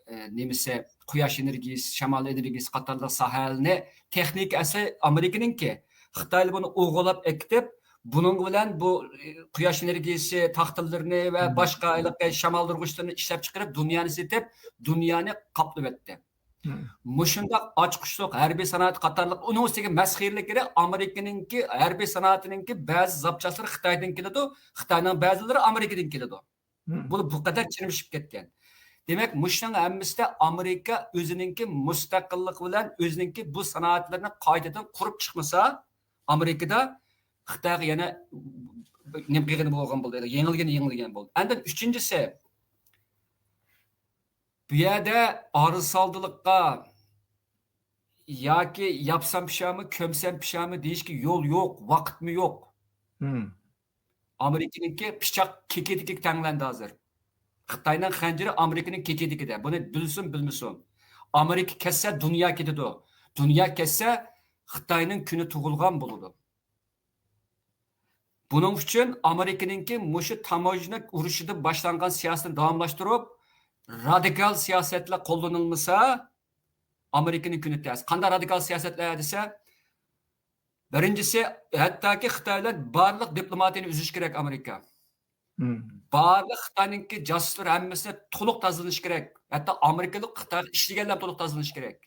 ئە، نېمىسى، قۇياش ئېنېرگىيىسى، شامال ئېنېرگىيىسى قاتارلىق ساھەلەرنى، تېخنىكا ئەسلى ئامېرىكىنىڭكى. خىتايلار بۇنى ئوغرىلاپ ئەكېتىپ، بۇنىڭ بىلەن بۇ، ئە، قۇياش ئېنېرگىيىسى تاختىلىرىنى ۋە باشقا ھېلىقى شامالدۇرغۇچلىرىنى ئىشلەپچىقىرىپ، دۇنيانى سېتىپ، دۇنيانى قاپلىۋەتتى. مۇشۇنداق ئاچقۇچلۇق ھەربىي سانائەت قاتارلىق، ئۇنىڭ ئۈستىگە مەسخىرىلىكلىرى ئامېرىكىنىڭكى ھەربىي سانائىتىنىڭكى بەزى زاپچاسلىرى خىتايدىن كېلىدۇ، خىتاينىڭ بەزىلىرى ئامېرىكىدىن كېلىدۇ. بۇ، بۇ قەدەر چىرمىشىپ كەتكەن. دېمەك، مۇشۇنىڭ ھەممىسىدە ئامېرىكا ئۆزىنىڭكى مۇستەقىللىقى بىلەن ئۆزىنىڭكى بۇ سانائەتلىرىنى قايتىدىن قۇرۇپ چىقمىسا، ئامېرىكىدا خىتايغا يەنە نېمە قىلغىنى بولغان بولدى، يېڭىلگىنى يېڭىلگەن بولدى. ئاندىن ئۈچىنچىسى، بۇ يەردە ئارىسالدىلىققا ياكى ياپسام پىشامۇ، كۆمسەم پىشامۇ دېيىشكە يول يوق، ۋاقىتمۇ يوق. ئامېرىكىنىڭكى پىچاق كېكىدىكىگە تەڭلەندى ھازىر. خىتاينىڭ خەنجىرى ئامېرىكىنىڭ كېكىدىكىدە. بۇنى بىلسۇن، بىلمىسۇن. ئامېرىكا كەتسە، دۇنيا كېتىدۇ. دۇنيا كەتسە، خىتاينىڭ كۈنى تۇغۇلغان بولىدۇ. بۇنىڭ ئۈچۈن ئامېرىكىنىڭكى مۇشۇ تاموژنا ئۇرۇشىدىن باشلانغان سىياسىتىنى داۋاملاشتۇرۇپ، رادىكال سىياسەتلەر قوللىنىلمىسا، ئامېرىكىنىڭ كۈنى تەس. قانداق رادىكال سىياسەتلەر دېسە، بىرىنچىسى، ھەتتاكى خىتاي بىلەن بارلىق دىپلوماتىيىنى ئۈزۈش كېرەك ئامېرىكا. بارلىق خىتاينىڭكى جاسۇسلىرى ھەممىسى تولۇق تازىلىنىشى كېرەك. ھەتتا ئامېرىكىلىق خىتايغا ئىشلىگەنلەر تولۇق تازىلىنىشى كېرەك.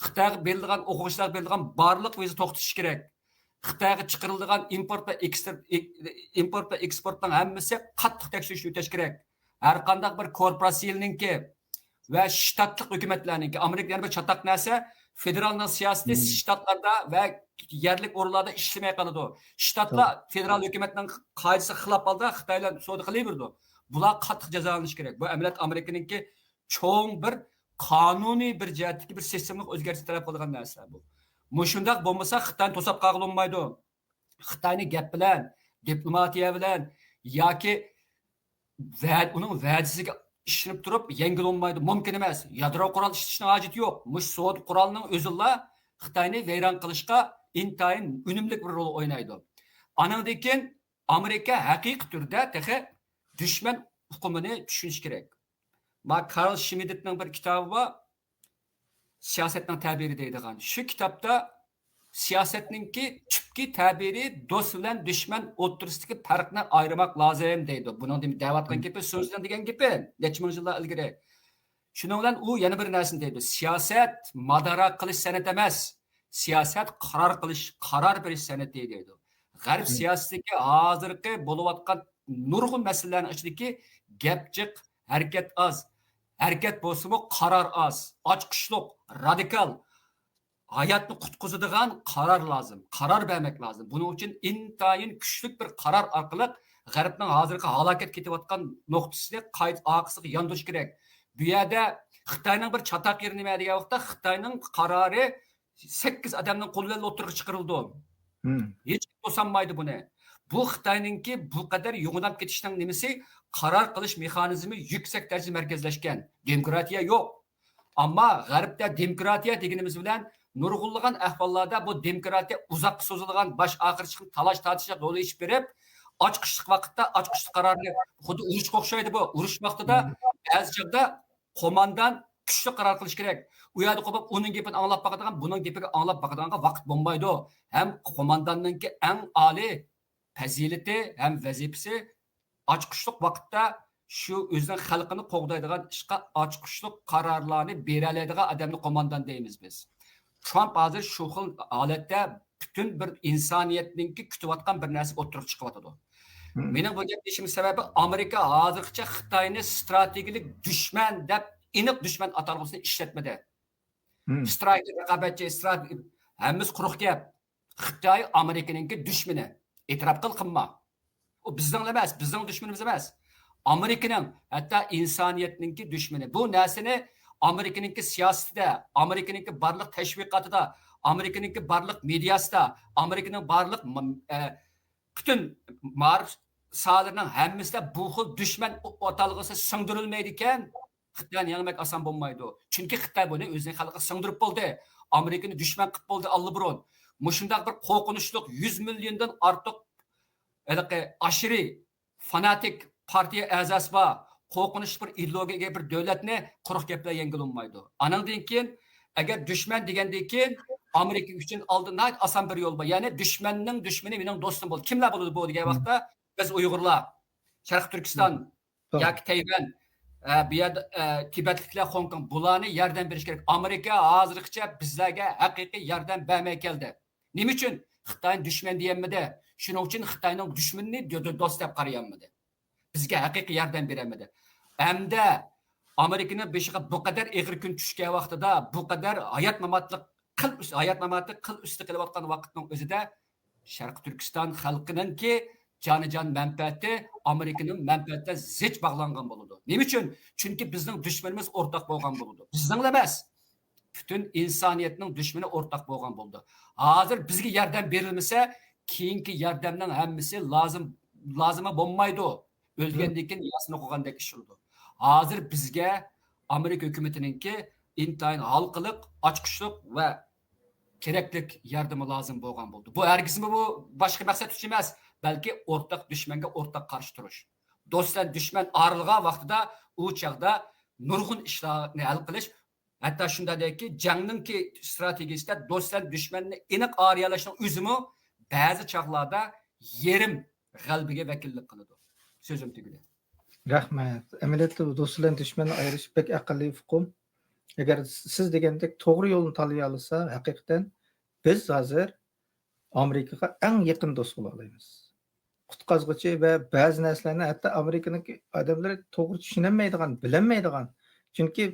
خىتايغا بېرىلىدىغان، ئوقۇغۇچىلارغا بېرىلىدىغان بارلىق ۋىزا توختىتىشى كېرەك. خىتايغا چىقىرىلىدىغان ئىمپورت ۋە ئېكستر-، ئى-، ئىمپورت ۋە ئېكسپورتنىڭ ھەممىسى قاتتىق تەكشۈرۈشتىن ئۆتۈش كېرەك. ھەر قانداق بىر كورپوراتسىيىنىڭكى ۋە شتاتلىق ھۆكۈمەتلەرنىڭكى، ئامېرىكىدا يەنە بىر چاتاق نەرسە، فېدېرالنىڭ سىياسىتى شتاتلاردا ۋە يەرلىك ئورۇنلاردا ئىشلىمەي قالىدۇ. شتاتلار فېدېرال ھۆكۈمەتنىڭ قائىدىسىگە خىلاپ ھالدا خىتاي بىلەن سودا قىلىۋېرىدۇ. بۇلار قاتتىق جازالىنىشى كېرەك. بۇ ئەمەلىيەتتە ئامېرىكىنىڭكى چوڭ بىر قانۇنىي بىر جەھەتتىكى بىر سىستېمىلىق ئۆزگەرتىشنى تەلەپ قىلىدىغان نەرسىلەر بۇ. مۇشۇنداق بولمىسا، خىتاينى توساپ قالغىلى بولمايدۇ. خىتاينى گەپ بىلەن، دىپلوماتىيە بىلەن ياكى ۋە-، ئۇنىڭ ۋەدىسىگە ئىشىنىپ تۇرۇپ يەڭگىلى بولمايدۇ. مۇمكىن ئەمەس. يادرو قورال ئىشلىتىشنىڭ ھاجىتى يوق. مۇشۇ سودا قورالىنىڭ ئۆزىلا خىتاينى ۋەيران قىلىشقا ئىنتايىن ئۈنۈملۈك بىر رول ئوينايدۇ. ئانىڭدىن كېيىن ئامېرىكا ھەقىقىي تۈردە تېخى دۈشمەن ئۇقۇمىنى چۈشىنىشى كېرەك. ما كارل شمىدتنىڭ بىر كىتابى بار، سىياسەتنىڭ تەبىرى دەيدىغان. شۇ كىتابتا سىياسەتنىڭكى تۈپكى تەبىرى دوست بىلەن دۈشمەن ئوتتۇرىسىدىكى پەرقنى ئايرىماق لازىم دەيدۇ. بۇنىڭ دېم-، دەۋاتقان گېپى سۇنزىنىڭ دېگەن گېپى نەچچە مىڭ يىللار ئىلگىرى. شۇنىڭ بىلەن ئۇ يەنە بىر نەرسىنى دەيدۇ. سىياسەت مادارا قىلىش سەنئىتى ئەمەس. سىياسەت قارار قىلىش، قارار بېرىش سەنئىتى دەيدۇ. غەرب سىياسىتىدىكى ھازىرقى بولۇۋاتقان نۇرغۇن مەسىلىلەرنىڭ ئىچىدىكى گەپ جىق، ھەرىكەت ئاز. ھەرىكەت بولسىمۇ قارار ئاز، ئاچقۇچلۇق، رادىكال، ھاياتنى قۇتقۇزىدىغان قارار لازىم، قارار بەرمەك لازىم. بۇنىڭ ئۈچۈن ئىنتايىن كۈچلۈك بىر قارار ئارقىلىق غەربنىڭ ھازىرقى ھالاكەتكە كېتىۋاتقان نۇقتىسىنى قايتا ئارقىسىغا ياندۇرۇش كېرەك. بۇ يەردە خىتاينىڭ بىر چاتاق يېرى نېمە دېگەن ۋاقىتتا، خىتاينىڭ قارارى سەككىز ئادەمنىڭ قولى بىلەن ئوتتۇرىغا چىقىرىلىدۇ. ھېچ كىم توسالمايدۇ بۇنى. بۇ خىتاينىڭكى بۇ قەدەر يوغىناپ كېتىشنىڭ نېمىسى، قارار قىلىش مېخانىزمى يۈكسەك دەرىجىدە مەركەزلەشكەن. دېموكراتىيە يوق. ئەمما غەربتە دېموكراتىيە دېگىنىمىز بىلەن نۇرغۇنلىغان ئەھۋاللاردا بۇ دېموكراتىيە ئۇزاققا سوزۇلغان، باش ئاخىر چىقىپ تالاش تارتىشلىق رول ئېلىپ بېرىپ، ئاچقۇچلۇق ۋاقىتتا ئاچقۇچلۇق قارارنى خۇددى ئۇرۇشقا ئوخشايدۇ بۇ. ئۇرۇش ۋاقتىدا بەزى چاغدا قوماندان كۈچلۈك قارار قىلىش كېرەك. ئۇ يەردە قوپۇپ ئۇنىڭ گېپىنى ئاڭلاپ باقىدىغان، بۇنىڭ گېپىگە ئاڭلاپ باقىدىغانغا ۋاقىت بولمايدۇ. ھەم قومانداننىڭكى ئەڭ ئالىي پەزىلىتى ھەم ۋەزىپىسى ئاچقۇچلۇق ۋاقىتتا شۇ ئۆزىنىڭ خەلقىنى قوغدايدىغان ئىشقا ئاچقۇچلۇق قارارلارنى بېرەلەيدىغان ئادەمنى قوماندان دەيمىز بىز. ترامپ ھازىر شۇ خىل ھالەتتە پۈتۈن بىر ئىنسانىيەتنىڭكى كۈتۈۋاتقان بىر نەرسىگە ئوتتۇرىغا چىقىۋاتىدۇ. مېنىڭ بۇ گەپ دېيىشىمنىڭ سەۋەبى، ئامېرىكا ھازىرغىچە خىتاينى ستراتېگىيەلىك دۈشمەن دەپ ئېنىق دۈشمەن ئاتالغۇسىنى ئىشلەتمىدى. ستراتېگىيە، رىقابەتچى، ستراتېگىيە، ھەممىسى قۇرۇق گەپ. خىتاي ئامېرىكىنىڭكى دۈشمىنى. ئېتىراپ قىل، قىلما. ئۇ بىزنىڭلا ئەمەس، بىزنىڭ دۈشمىنىمىز ئەمەس. ئامېرىكىنىڭ، ھەتتا ئىنسانىيەتنىڭكى دۈشمىنى. بۇ نەرسىنى ئامېرىكىنىڭكى سىياسىتىدە، ئامېرىكىنىڭكى بارلىق تەشۋىقاتىدا، ئامېرىكىنىڭكى بارلىق مېدىياسىدا، ئامېرىكىنىڭ بارلىق م-، ئە، پۈتۈن مائارىپ ساھەلىرىنىڭ ھەممىسىدە بۇ خىل دۈشمەن ئاتالغۇسى سىڭدۈرۈلمەيدىكەن، خىتاينى يەڭمەك ئاسان بولمايدۇ. چۈنكى خىتاي بۇنى ئۆزىنىڭ خەلقىگە سىڭدۈرۈپ بولدى. ئامېرىكىنى دۈشمەن قىلىپ بولدى ئاللىبۇرۇن. مۇشۇنداق بىر قورقۇنچلۇق يۈز مىليوندىن ئارتۇق ھېلىقى ئاشىرى فاناتىك پارتىيە ئەزاسى بار، قورقۇنچلۇق بىر ئىدېئولوگىيەگە بىر دۆلەتنى قۇرۇق گەپ بىلەن يەڭگىلى بولمايدۇ. ئانىڭدىن كېيىن، ئەگەر دۈشمەن دېگەندىن كېيىن، ئامېرىكا ئۈچۈن ئالدىن ناھايىتى ئاسان بىر يول بار. يەنى دۈشمەننىڭ دۈشمىنى مېنىڭ دوستۇم بولىدۇ. كىملەر بولىدۇ بۇ دېگەن ۋاقىتتا، بىز ئۇيغۇرلار، شەرقىي تۈركىستان ياكى تەيۋەن، ئە، بۇ يەردە، ئە، تىبەتلىكلەر، خوڭكوڭ، بۇلارنى ياردەم بېرىش كېرەك. ئامېرىكا ھازىرغىچە بىزلەرگە ھەقىقىي ياردەم بەرمەي كەلدى. نېمە ئۈچۈن؟ خىتاينى دۈشمەن دېيەلمىدى. شۇنىڭ ئۈچۈن خىتاينىڭ دۈشمىنىنى دۆ-، دۆ-، دوست دەپ قارايالمىدى. بىزگە ھەقىقىي ياردەم بېرەلمىدى. ھەمدە ئامېرىكىنىڭ بېشىغا بۇ قەدەر ئېغىر كۈن چۈشكەن ۋاقتىدا، بۇ قەدەر ھايات ماماتلىق قىل ئۈست-، ھايات ماماتى قىل ئۈستى قىلىۋاتقان ۋاقىتنىڭ ئۆزىدە شەرقىي تۈركىستان خەلقىنىڭكى جانىجان مەنپەئەتى ئامېرىكىنىڭ مەنپەئەتىگە زىچ باغلانغان بولىدۇ. نېمە ئۈچۈن؟ چۈنكى بىزنىڭ دۈشمىنىمىز ئورتاق بولغان بولىدۇ. بىزنىڭلا ئەمەس، پۈتۈن ئىنسانىيەتنىڭ دۈشمىنى ئورتاق بولغان بولىدۇ. ھازىر بىزگە ياردەم بېرىلمىسە، كېيىنكى ياردەمنىڭ ھەممىسى لازىم، لازىمى بولمايدۇ. ئۆلگەندىن كېيىن ياسىنى ئوقۇغاندەك ئىش بولىدۇ. ھازىر بىزگە ئامېرىكا ھۆكۈمىتىنىڭكى ئىنتايىن ھالقىلىق، ئاچقۇچلۇق ۋە كېرەكلىك ياردىمى لازىم بولغان بولىدۇ. بۇ ھەرگىزمۇ بۇ باشقا مەقسەت ئۈچۈن ئەمەس، بەلكى ئورتاق دۈشمەنگە ئورتاق قارشى تۇرۇش. دوست بىلەن دۈشمەن ئايرىلغان ۋاقتىدا ئۇ چاغدا نۇرغۇن ئىشلارنى ھەل قىلىش، ھەتتا شۇنداقتەكى جەڭنىڭكى ئىستراتېگىيىسىدە دوست بىلەن دۈشمەننى ئېنىق ئايرىيالاشنىڭ ئۆزىمۇ بەزى چاغلاردا يېرىم غەلىبىگە ۋەكىللىك قىلىدۇ. سۆزۈم تۈگىدى. رەھمەت. ئەمەلىيەتتە دوست بىلەن دۈشمەننى ئايرىش بەك ئەقەللىي ئۇقۇم. ئەگەر سىز دېگەندەك توغرا يولنى تاللىيالىسا، ھەقىقەتەن بىز ھازىر ئامېرىكىغا ئەڭ يېقىن دوست بولالايمىز. قۇتقازغۇچى ۋە بەزى نەرسىلەرنى ھەتتا ئامېرىكىنىڭكى ئادەملىرى توغرا چۈشىنەلمەيدىغان، بىلەلمەيدىغان. چۈنكى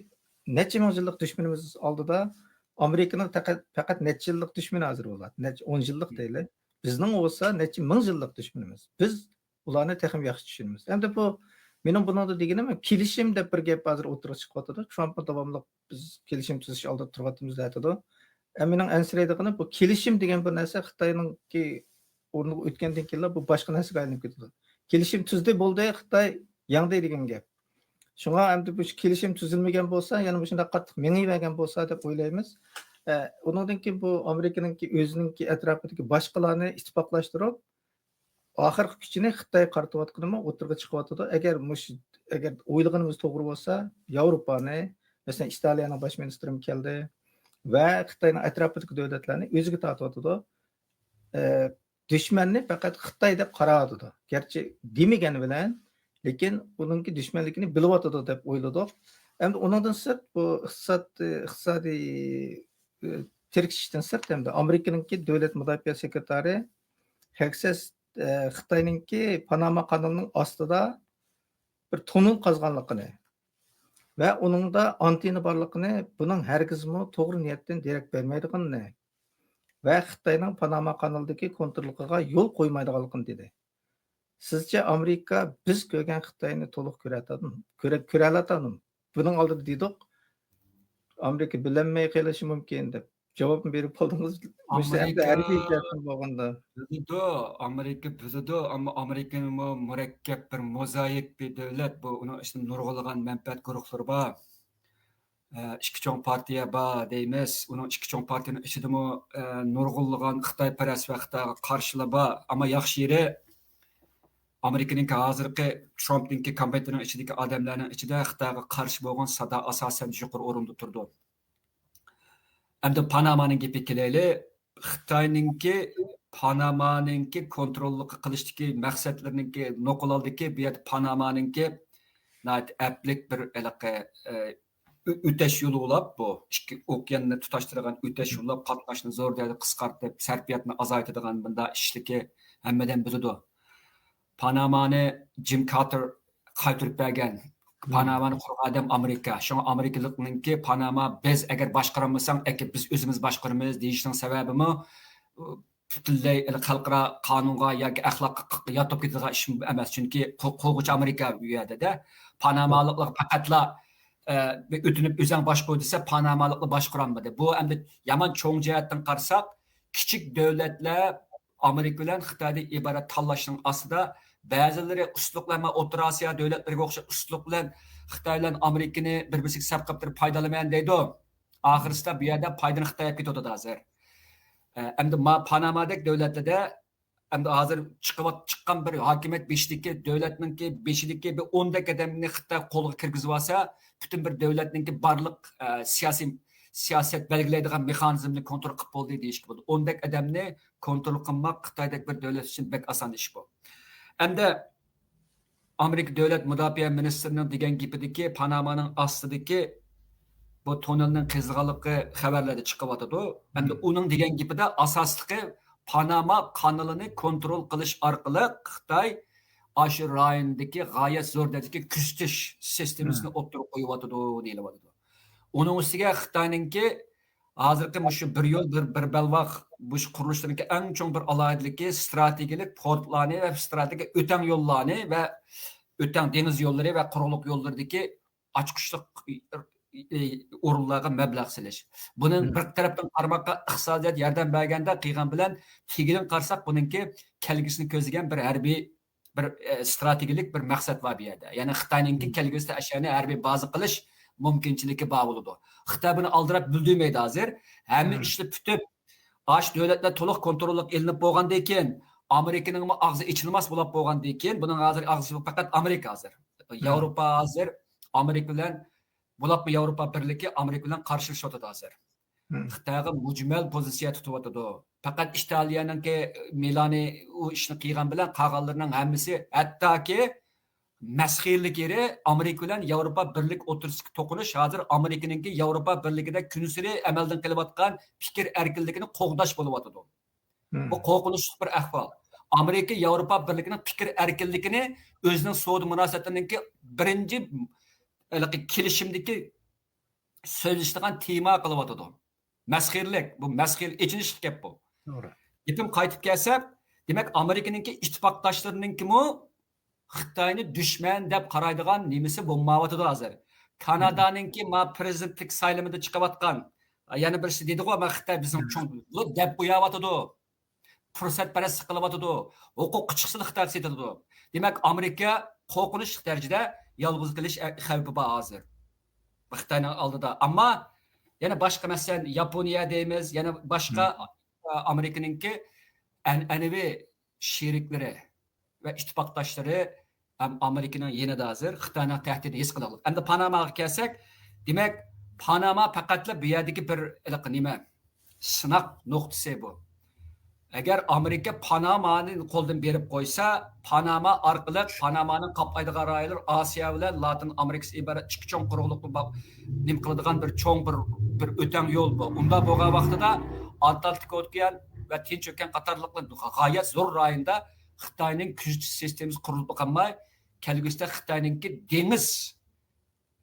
نەچچە مىڭ يىللىق دۈشمىنىمىز ئالدىدا ئامېرىكىنىڭ پەقەت، پەقەت نەچچە يىللىق دۈشمىنى ھازىر بولاتتى. نەچچە ئون يىللىق دەيلى. بىزنىڭ بولسا نەچچە مىڭ يىللىق دۈشمىنىمىز. بىز ئۇلارنى تېخىمۇ ياخشى چۈشىنىمىز. ئەمدى بۇ مېنىڭ بۇنىڭدا دېگىنىم، كېلىشىم دەپ بىر گەپ ھازىر ئوتتۇرىغا چىقىۋاتىدۇ. ترامپمۇ داۋاملىق بىز كېلىشىم تۈزۈش ئالدىدا تۇرۇۋاتىمىز دەۋاتىدۇ. ئە، مېنىڭ ئەنسىرەيدىغىنىم، بۇ كېلىشىم دېگەن بىر نەرسە خىتاينىڭكى ئورنىغا ئۆتكەندىن كېيىنلا بۇ باشقا نەرسىگە ئايلىنىپ كېتىدۇ. كېلىشىم تۈزدى، بولدى، خىتاي يەڭدى دېگەن گەپ. شۇڭا ئەمدى بۇ كېلىشىم تۈزۈلمىگەن بولسا، يەنە مۇشۇنداق قاتتىق مېڭىۋەرگەن بولسا دەپ ئويلايمىز. ئە، ئۇنىڭدىن كېيىن بۇ ئامېرىكىنىڭكى ئۆزىنىڭكى ئەتراپىدىكى باشقىلارنى ئىتتىپاقلاشتۇرۇپ، ئاخىرقى كۈچىنى خىتايغا قارىتىۋاتقىنىمۇ ئوتتۇرىغا چىقىۋاتىدۇ. ئەگەر مۇش-، ئەگەر ئويلىغىنىمىز توغرا بولسا، ياۋروپانى، مەسىلەن، ئىتالىيەنىڭ باش مىنىستىرىمۇ كەلدى ۋە خىتاينىڭ ئەتراپىدىكى دۆلەتلەرنى ئۆزىگە تارتىۋاتىدۇ. ئە، دۈشمەننى پەقەت خىتاي دەپ قاراۋاتىدۇ. گەرچە دېمىگەن بىلەن، لېكىن ئۇنىڭكى دۈشمەنلىكىنى بىلىۋاتىدۇ دەپ ئويلىدۇق. ئەمدى ئۇنىڭدىن سىرت، بۇ ئىقتىساد، ئىقتىسادىي، ئە، تىركىشىشتىن سىرت، ئەمدى ئامېرىكىنىڭكى دۆلەت مۇداپىئە سېكرېتارى ھېكسەس، ئە، خىتاينىڭكى پاناما قانىلىنىڭ ئاستىدا بىر توننېل قازغانلىقىنى ۋە ئۇنىڭدا ئانتېننا بارلىقىنى، بۇنىڭ ھەرگىزمۇ توغرا نىيەتتىن دېرەك بەرمەيدىغىنىنى ۋە خىتاينىڭ پاناما قانىلىدىكى كونتروللۇقىغا يول قويمايدىغانلىقىنى دېدى. سىزچە ئامېرىكا بىز كۆرگەن خىتاينى تولۇق كۆرەتتىمۇ؟ كۆرە-، كۆرەلەتتىمۇ؟ بۇنىڭ ئالدىدا دېدۇق، ئامېرىكا بىلەلمەي قېلىشى مۇمكىن دەپ. جاۋابنى بېرىپ بولدىڭىز. مۇشۇ ئەمدى ھەربىي جەھەتتىن بولغاندا. بىلىدۇ، ئامېرىكا بىلىدۇ، ئەمما ئامېرىكىمۇ مۇرەككەپ بىر موزايىك بىر دۆلەت. بۇ، ئۇنىڭ ئىچىدە نۇرغۇنلىغان مەنپەئەت گۇرۇھلىرى بار. ئە، ئىككى چوڭ پارتىيە بار دەيمىز. ئۇنىڭ ئىككى چوڭ پارتىيەنىڭ ئىچىدىمۇ، ئە، نۇرغۇنلىغان خىتايپەرەس ۋە خىتايغا قارشىلار بار. ئەمما ياخشى يېرى، ئامېرىكىنىڭكى ھازىرقى ترامپنىڭكى كامپانىيىنىڭ ئىچىدىكى ئادەملەرنىڭ ئىچىدە خىتايغا قارشى بولغان سادا ئاساسەن يۇقىرى ئورۇندا تۇرىدۇ. ئەمدى پانامانىڭ گېپىگە كېلەيلى. خىتاينىڭكى پانامانىڭكى كونتروللۇق قىلىشتىكى مەقسەتلىرىنىڭكى نوقۇل ھالدىكى، بۇ يەردە پانامانىڭكى ناھايىتى ئەپلىك بىر ھېلىقى، ئە، ئۆ-، ئۆتەش يولى بولاپ، بۇ ئىككى ئوكياننى تۇتاشتۇرىدىغان ئۆتەش يولى بولاپ، قاتناشنى زور دەرىجىدە قىسقارتىپ، سەرپىياتنى ئازايتىدىغان بۇنداق ئىشلىكى ھەممىدىن بىلىدۇ. پانامانى جىم كارتېر قايتۇرۇپ بەرگەن. پانامانى قۇرغان ئادەم ئامېرىكا. شۇڭا ئامېرىكىلىقنىڭكى پاناما بىز ئەگەر باشقۇرالمىساق، ئەكە بىز ئۆزىمىز باشقۇرىمىز دېيىشنىڭ سەۋەبىمۇ، ئۇ، پۈتۈنلەي خەلقئارا قانۇنغا ياكى ئەخلاققا ياتىپ كېتىدىغان ئىش ئەمەس. چۈنكى قۇ-، قۇرغۇچى ئامېرىكا بۇ يەردە-دە. پانامالىقلار پەقەتلا، ئە، بىر ئۆتۈنۈپ ئۆزەڭ باشقۇر دېسە، پانامالىقلار باشقۇرالمىدى. بۇ ئەمدى يامان چوڭ جەھەتتىن قارىساق، كىچىك دۆلەتلەر ئامېرىكا بىلەن خىتايدىن ئىبارەت تاللاشنىڭ ئاستىدا، بەزىلىرى ئۇستىلىق بىلەن، مانا ئوتتۇرا ئاسىيا دۆلەتلىرىگە ئوخشاش ئۇستىلىق بىلەن خىتاي بىلەن ئامېرىكىنى بىر-بىرسىگە سەپ قىلىپ تۇرۇپ پايدىلىنىمەن دەيدۇ. ئاخىرسىدا بۇ يەردە پايدىنى خىتاي ئېلىپ كېتىۋاتىدۇ ھازىر. ئەمدى ما پانامادەك دۆلەتلەردە، ئەمدى ھازىر چىقىۋات-، چىققان بىر ھاكىمىيەت بېشىدىكى دۆلەتنىڭكى بېشىدىكى بىر ئوندەك ئادەمنى خىتاي قولغا كىرگۈزۈۋالسا، پۈتۈن بىر دۆلەتنىڭكى بارلىق، ئە، سىياسىي، سىياسەت بەلگىلەيدىغان مېخانىزمنى كونترول قىلىپ بولدى دېيىشكە بولىدۇ. ئوندەك ئادەمنى كونترول قىلماق خىتايدەك بىر دۆلەت ئۈچۈن بەك ئاسان ئىش بۇ. ئەمدى ئامېرىكا دۆلەت مۇداپىئە مىنىستىرىنىڭ دېگەن گېپىدىكى، پانامانىڭ ئاستىدىكى بۇ توننېلنىڭ قېزىلغانلىقى خەۋەرلەردە چىقىۋاتىدۇ. ئەمدى ئۇنىڭ دېگەن گېپىدە ئاساسلىقى پاناما قانىلىنى كونترول قىلىش ئارقىلىق خىتاي ئاشۇ رايوندىكى غايەت زور دەرىجىدىكى كۆزىتىش سىستېمىسىنى ئوتتۇرىغا قويۇۋاتىدۇ دېيىلىۋاتىدۇ. ئۇنىڭ ئۈستىگە خىتاينىڭكى ھازىرقى مۇشۇ بىر يول، بىر، بىر بەلباغ مۇشۇ قۇرۇلۇشلىرىنىڭكى ئەڭ چوڭ بىر ئالاھىدىلىكى، ستراتېگىيەلىك پورتلارنى ۋە ستراتېگىيە ئۆتەڭ يوللارنى ۋە ئۆتەڭ دېڭىز يوللىرى ۋە قۇرۇقلۇق يوللىرىدىكى ئاچقۇچلۇق ئورۇنلارغا مەبلەغ سېلىش. بۇنىڭ بىر تەرەپتىن قارىماققا ئىقتىسادىيات ياردەم بەرگەندە قىلغان بىلەن، تېگىدىن قارىساق، بۇنىڭكى كەلگۈسىنى كۆزلىگەن بىر ھەربىي، بىر، ئە، ستراتېگىيەلىك بىر مەقسەت بار بۇ يەردە. يەنى خىتاينىڭكى كەلگۈسىدە ئەشيانى ھەربىي بازا قىلىش مۇمكىنچىلىكى بار بولىدۇ. خىتاي بۇنى ئالدىراپ بىلدۈرمەيدۇ ھازىر. ھەممە ئىشنى پۈتۈپ، ئاش دۆلەتلەر تولۇق كونتروللۇققا ئېلىنىپ بولغاندىن كېيىن، ئامېرىكىنىڭمۇ ئاغزى ئېچىلماس بولۇپ بولغاندىن كېيىن، بۇنىڭ ھازىر ئاغزى پەقەت ئامېرىكا ھازىر. ياۋروپا ھازىر ئامېرىكا بىلەن، بولۇپمۇ ياۋروپا بىرلىكى ئامېرىكا بىلەن قارشىلىشىۋاتىدۇ ھازىر. خىتايغا مۈجمەل پوزىتسىيە تۇتۇۋاتىدۇ. پەقەت ئىتالىيەنىڭكى مىلانى ئۇ ئىشنى قىلغان بىلەن قالغانلىرىنىڭ ھەممىسى، ھەتتاكى مەسخىرىلىك يېرى ئامېرىكا بىلەن ياۋروپا بىرلىك ئوتتۇرىسىدىكى توقۇنۇش ھازىر ئامېرىكىنىڭكى ياۋروپا بىرلىكىدە كۈنسېرى ئەمەلدىن قېلىۋاتقان پىكىر ئەركىنلىكىنى قوغداش بولۇۋاتىدۇ. بۇ قورقۇنچلۇق بىر ئەھۋال. ئامېرىكا ياۋروپا بىرلىكىنىڭ پىكىر ئەركىنلىكىنى ئۆزىنىڭ سودا مۇناسىۋەتلىرىنىڭكى بىرىنچى ھېلىقى كېلىشىمدىكى سۆزلىشىدىغان تېما قىلىۋاتىدۇ. مەسخىرىلىك، بۇ مەسخىرە، ئېچىنىشلىق گەپ بۇ. توغرا. گېپىم قايتىپ كەلسە، دېمەك، ئامېرىكىنىڭكى ئىتتىپاقداشلىرىنىڭكىمۇ خىتاينى دۈشمەن دەپ قارايدىغان نېمىسى بولمايۋاتىدۇ ھازىر. كانادانىڭكى ما پرېزىدېنتلىك سايلىمىدا چىقىۋاتقان، يەنە بىرسى دېدىغۇ، ما خىتاي بىزنىڭ چوڭ، بۇ دەپ قوياۋاتىدۇ. پۇرسەت پەرەسلىك قىلىۋاتىدۇ. ھوقۇققا چىقسىلا خىتايغا سېتىلىدۇ. دېمەك، ئامېرىكا قورقۇنچلۇق دەرىجىدە يالغۇز قېلىش خەۋپى بار ھازىر خىتاينىڭ ئالدىدا. ئەمما يەنە باشقا، مەسىلەن، ياپونىيە دەيمىز، يەنە باشقا ئامېرىكىنىڭكى ئەنئەنىۋى شېرىكلىرى ۋە ئىتتىپاقداشلىرى ھەم ئامېرىكىنىڭ يېنىدا ھازىر خىتاينىڭ تەھدىتىنى ھېس قىلىدۇ. ئەمدى پاناماغا كەلسەك، دېمەك، پاناما پەقەتلا بۇ يەردىكى بىر ھېلىقى نېمە، سىناق نۇقتىسى بۇ. ئەگەر ئامېرىكا پانامانى قولدىن بېرىپ قويسا، پاناما ئارقىلىق، پانامانى قاپلايدىغان رايونلار ئاسىيا بىلەن لاتىن ئامېرىكىسى ئىبارەت ئىككى چوڭ قۇرۇقلۇقنى با-، نېمە قىلىدىغان بىر چوڭ بىر، بىر ئۆتەڭ يول بۇ. ئۇنداق بولغان ۋاقتىدا ئاتلانتىك ئوكيان ۋە تىنچ ئوكيان قاتارلىق غايەت زور رايوندا خىتاينىڭ كۆزىتىش سىستېمىسى قۇرۇلۇپ باقالماي، كەلگۈسىدە خىتاينىڭكى دېڭىز،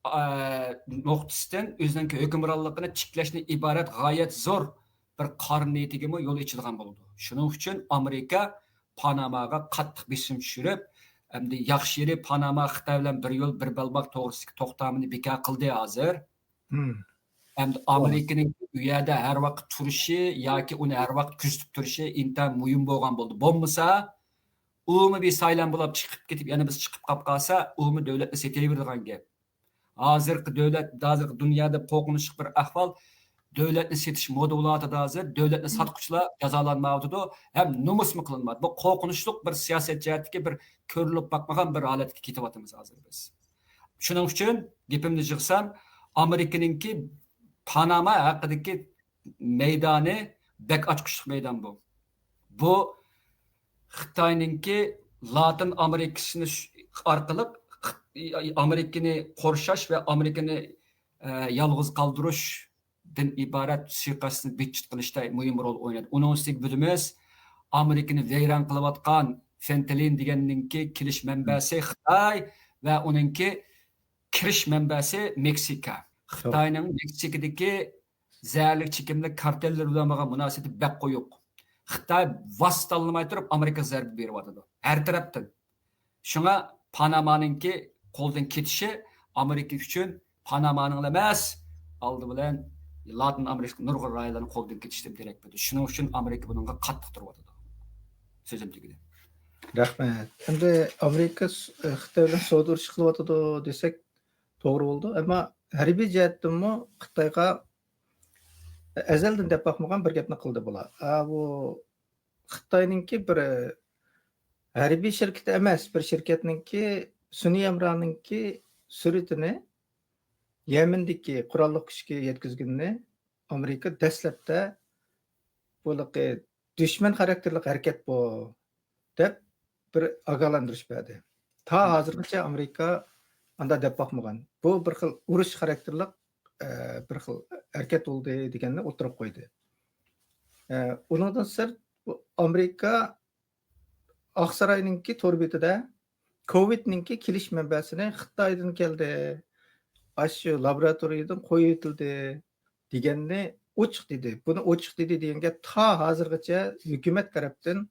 ئە، نۇقتىسىدىن ئۆزىنىڭكى ھۆكۈمرانلىقىنى تىكلەشتىن ئىبارەت غايەت زور بىر قارا نىيىتىگىمۇ يول ئېچىلغان بولىدۇ. شۇنىڭ ئۈچۈن ئامېرىكا پاناماغا قاتتىق بېسىم چۈشۈرۈپ، ئەمدى ياخشى يېرى پاناما خىتاي بىلەن بىر يول، بىر بەلباغ توغرىسىدىكى توختامىنى بىكار قىلدى ھازىر. ئەمدى ئامېرىكىنىڭ ئۇ يەردە ھەر ۋاقىت تۇرۇشى ياكى ئۇنى ھەر ۋاقىت كۆزىتىپ تۇرۇشى ئىنتايىن مۇھىم بولغان بولدى. بولمىسا، ئۇمۇ بىر سايلام بولاپ چىقىپ كېتىپ، يەنە بىز چىقىپ قاپ قالسا، ئۇمۇ دۆلەتنى سېتىۋېرىدىغان گەپ. ھازىرقى دۆلەت، ھازىرقى دۇنيادا قورقۇنچلۇق بىر ئەھۋال، دۆلەتنى سېتىش مودا بولۇۋاتىدۇ ھازىر. دۆلەتنى ساتقۇچىلار جازالانمايۋاتىدۇ ھەم نومۇسمۇ قىلىنمايدۇ. بۇ قورقۇنچلۇق بىر سىياسەت جەھەتتىكى بىر كۆرۈلۈپ باقمىغان بىر ھالەتكە كېتىۋاتىمىز ھازىر بىز. شۇنىڭ ئۈچۈن گېپىمنى يىغسام، ئامېرىكىنىڭكى پاناما ھەققىدىكى مەيدانى بەك ئاچقۇچلۇق مەيدان بۇ. بۇ خىتاينىڭكى لاتىن ئامېرىكىسىنى ش-، ئارقىلىق خىت-، ئامېرىكىنى قورشاش ۋە ئامېرىكىنى، ئە، يالغۇز قالدۇرۇشتىن ئىبارەت سۇيىقەستنى بىتچىت قىلىشتا مۇھىم رول ئوينايدۇ. ئۇنىڭ ئۈستىگە بىلىمىز، ئامېرىكىنى ۋەيران قىلىۋاتقان فېنتىلىن دېگەننىڭكى كېلىش مەنبەسى خىتاي ۋە ئۇنىڭكى كىرىش مەنبەسى مېكسىكا. خىتاينىڭ مېكسىكىدىكى زەھەرلىك چېكىملىك كارتېللىرى بىلەن بولغان مۇناسىۋىتى بەك قويۇق. خىتاي ۋاسىتە تاللىماي تۇرۇپ ئامېرىكا زەربە بېرىۋاتىدۇ ھەر تەرەپتىن. شۇڭا پانامانىڭكى قولدىن كېتىشى ئامېرىكا ئۈچۈن پانامانىڭلا ئەمەس، ئالدى بىلەن لاتىن ئامېرىكا نۇرغۇن رايونلارنىڭ قولدىن كېتىشىدىن دېرەك بېرىدۇ. شۇنىڭ ئۈچۈن ئامېرىكا بۇنىڭغا قاتتىق تۇرۇۋاتىدۇ. سۆزۈم تۈگىدى. رەھمەت. ئەمدى ئامېرىكا س-، خىتاي بىلەن سودا ئۇرۇشى قىلىۋاتىدۇ دېسەك توغرا بولىدۇ. ئەمما ھەربىي جەھەتتىنمۇ خىتايغا ئەزەلدىن دەپ باقمىغان بىر گەپنى قىلدى بۇلار. ئا، بۇ خىتاينىڭكى بىر ھەربىي شىركىتى ئەمەس، بىر شىركەتنىڭكى، سۈنئىي ھەمراھنىڭكى سۈرىتىنى يەمەندىكى قوراللىق كۈچكە يەتكۈزگىنىنى ئامېرىكا دەسلەپتە بۇلىقى دۈشمەن خاراكتېرلىق ھەرىكەت بۇ دەپ بىر ئاگاھلاندۇرۇش بەردى. تا ھازىرغىچە ئامېرىكا ئاندا دەپ باقمىغان. بۇ بىر خىل ئۇرۇش خاراكتېرلىق، ئە، بىر خىل ھەرىكەت بولدى دېگەننى ئوتتۇرىغا قويدى. ئە، ئۇنىڭدىن سىرت، بۇ ئامېرىكا ئاقساراينىڭكى تور بېتىدە كوۋىدنىڭكى كېلىش مەنبەسىنى خىتايدىن كەلدى، ئاشۇ لابوراتورىيەدىن قويۇۋېتىلدى دېگەننى ئوچۇق دېدى. بۇنى ئوچۇق دېدى دېگەن گەپ تا ھازىرغىچە ھۆكۈمەت تەرەپتىن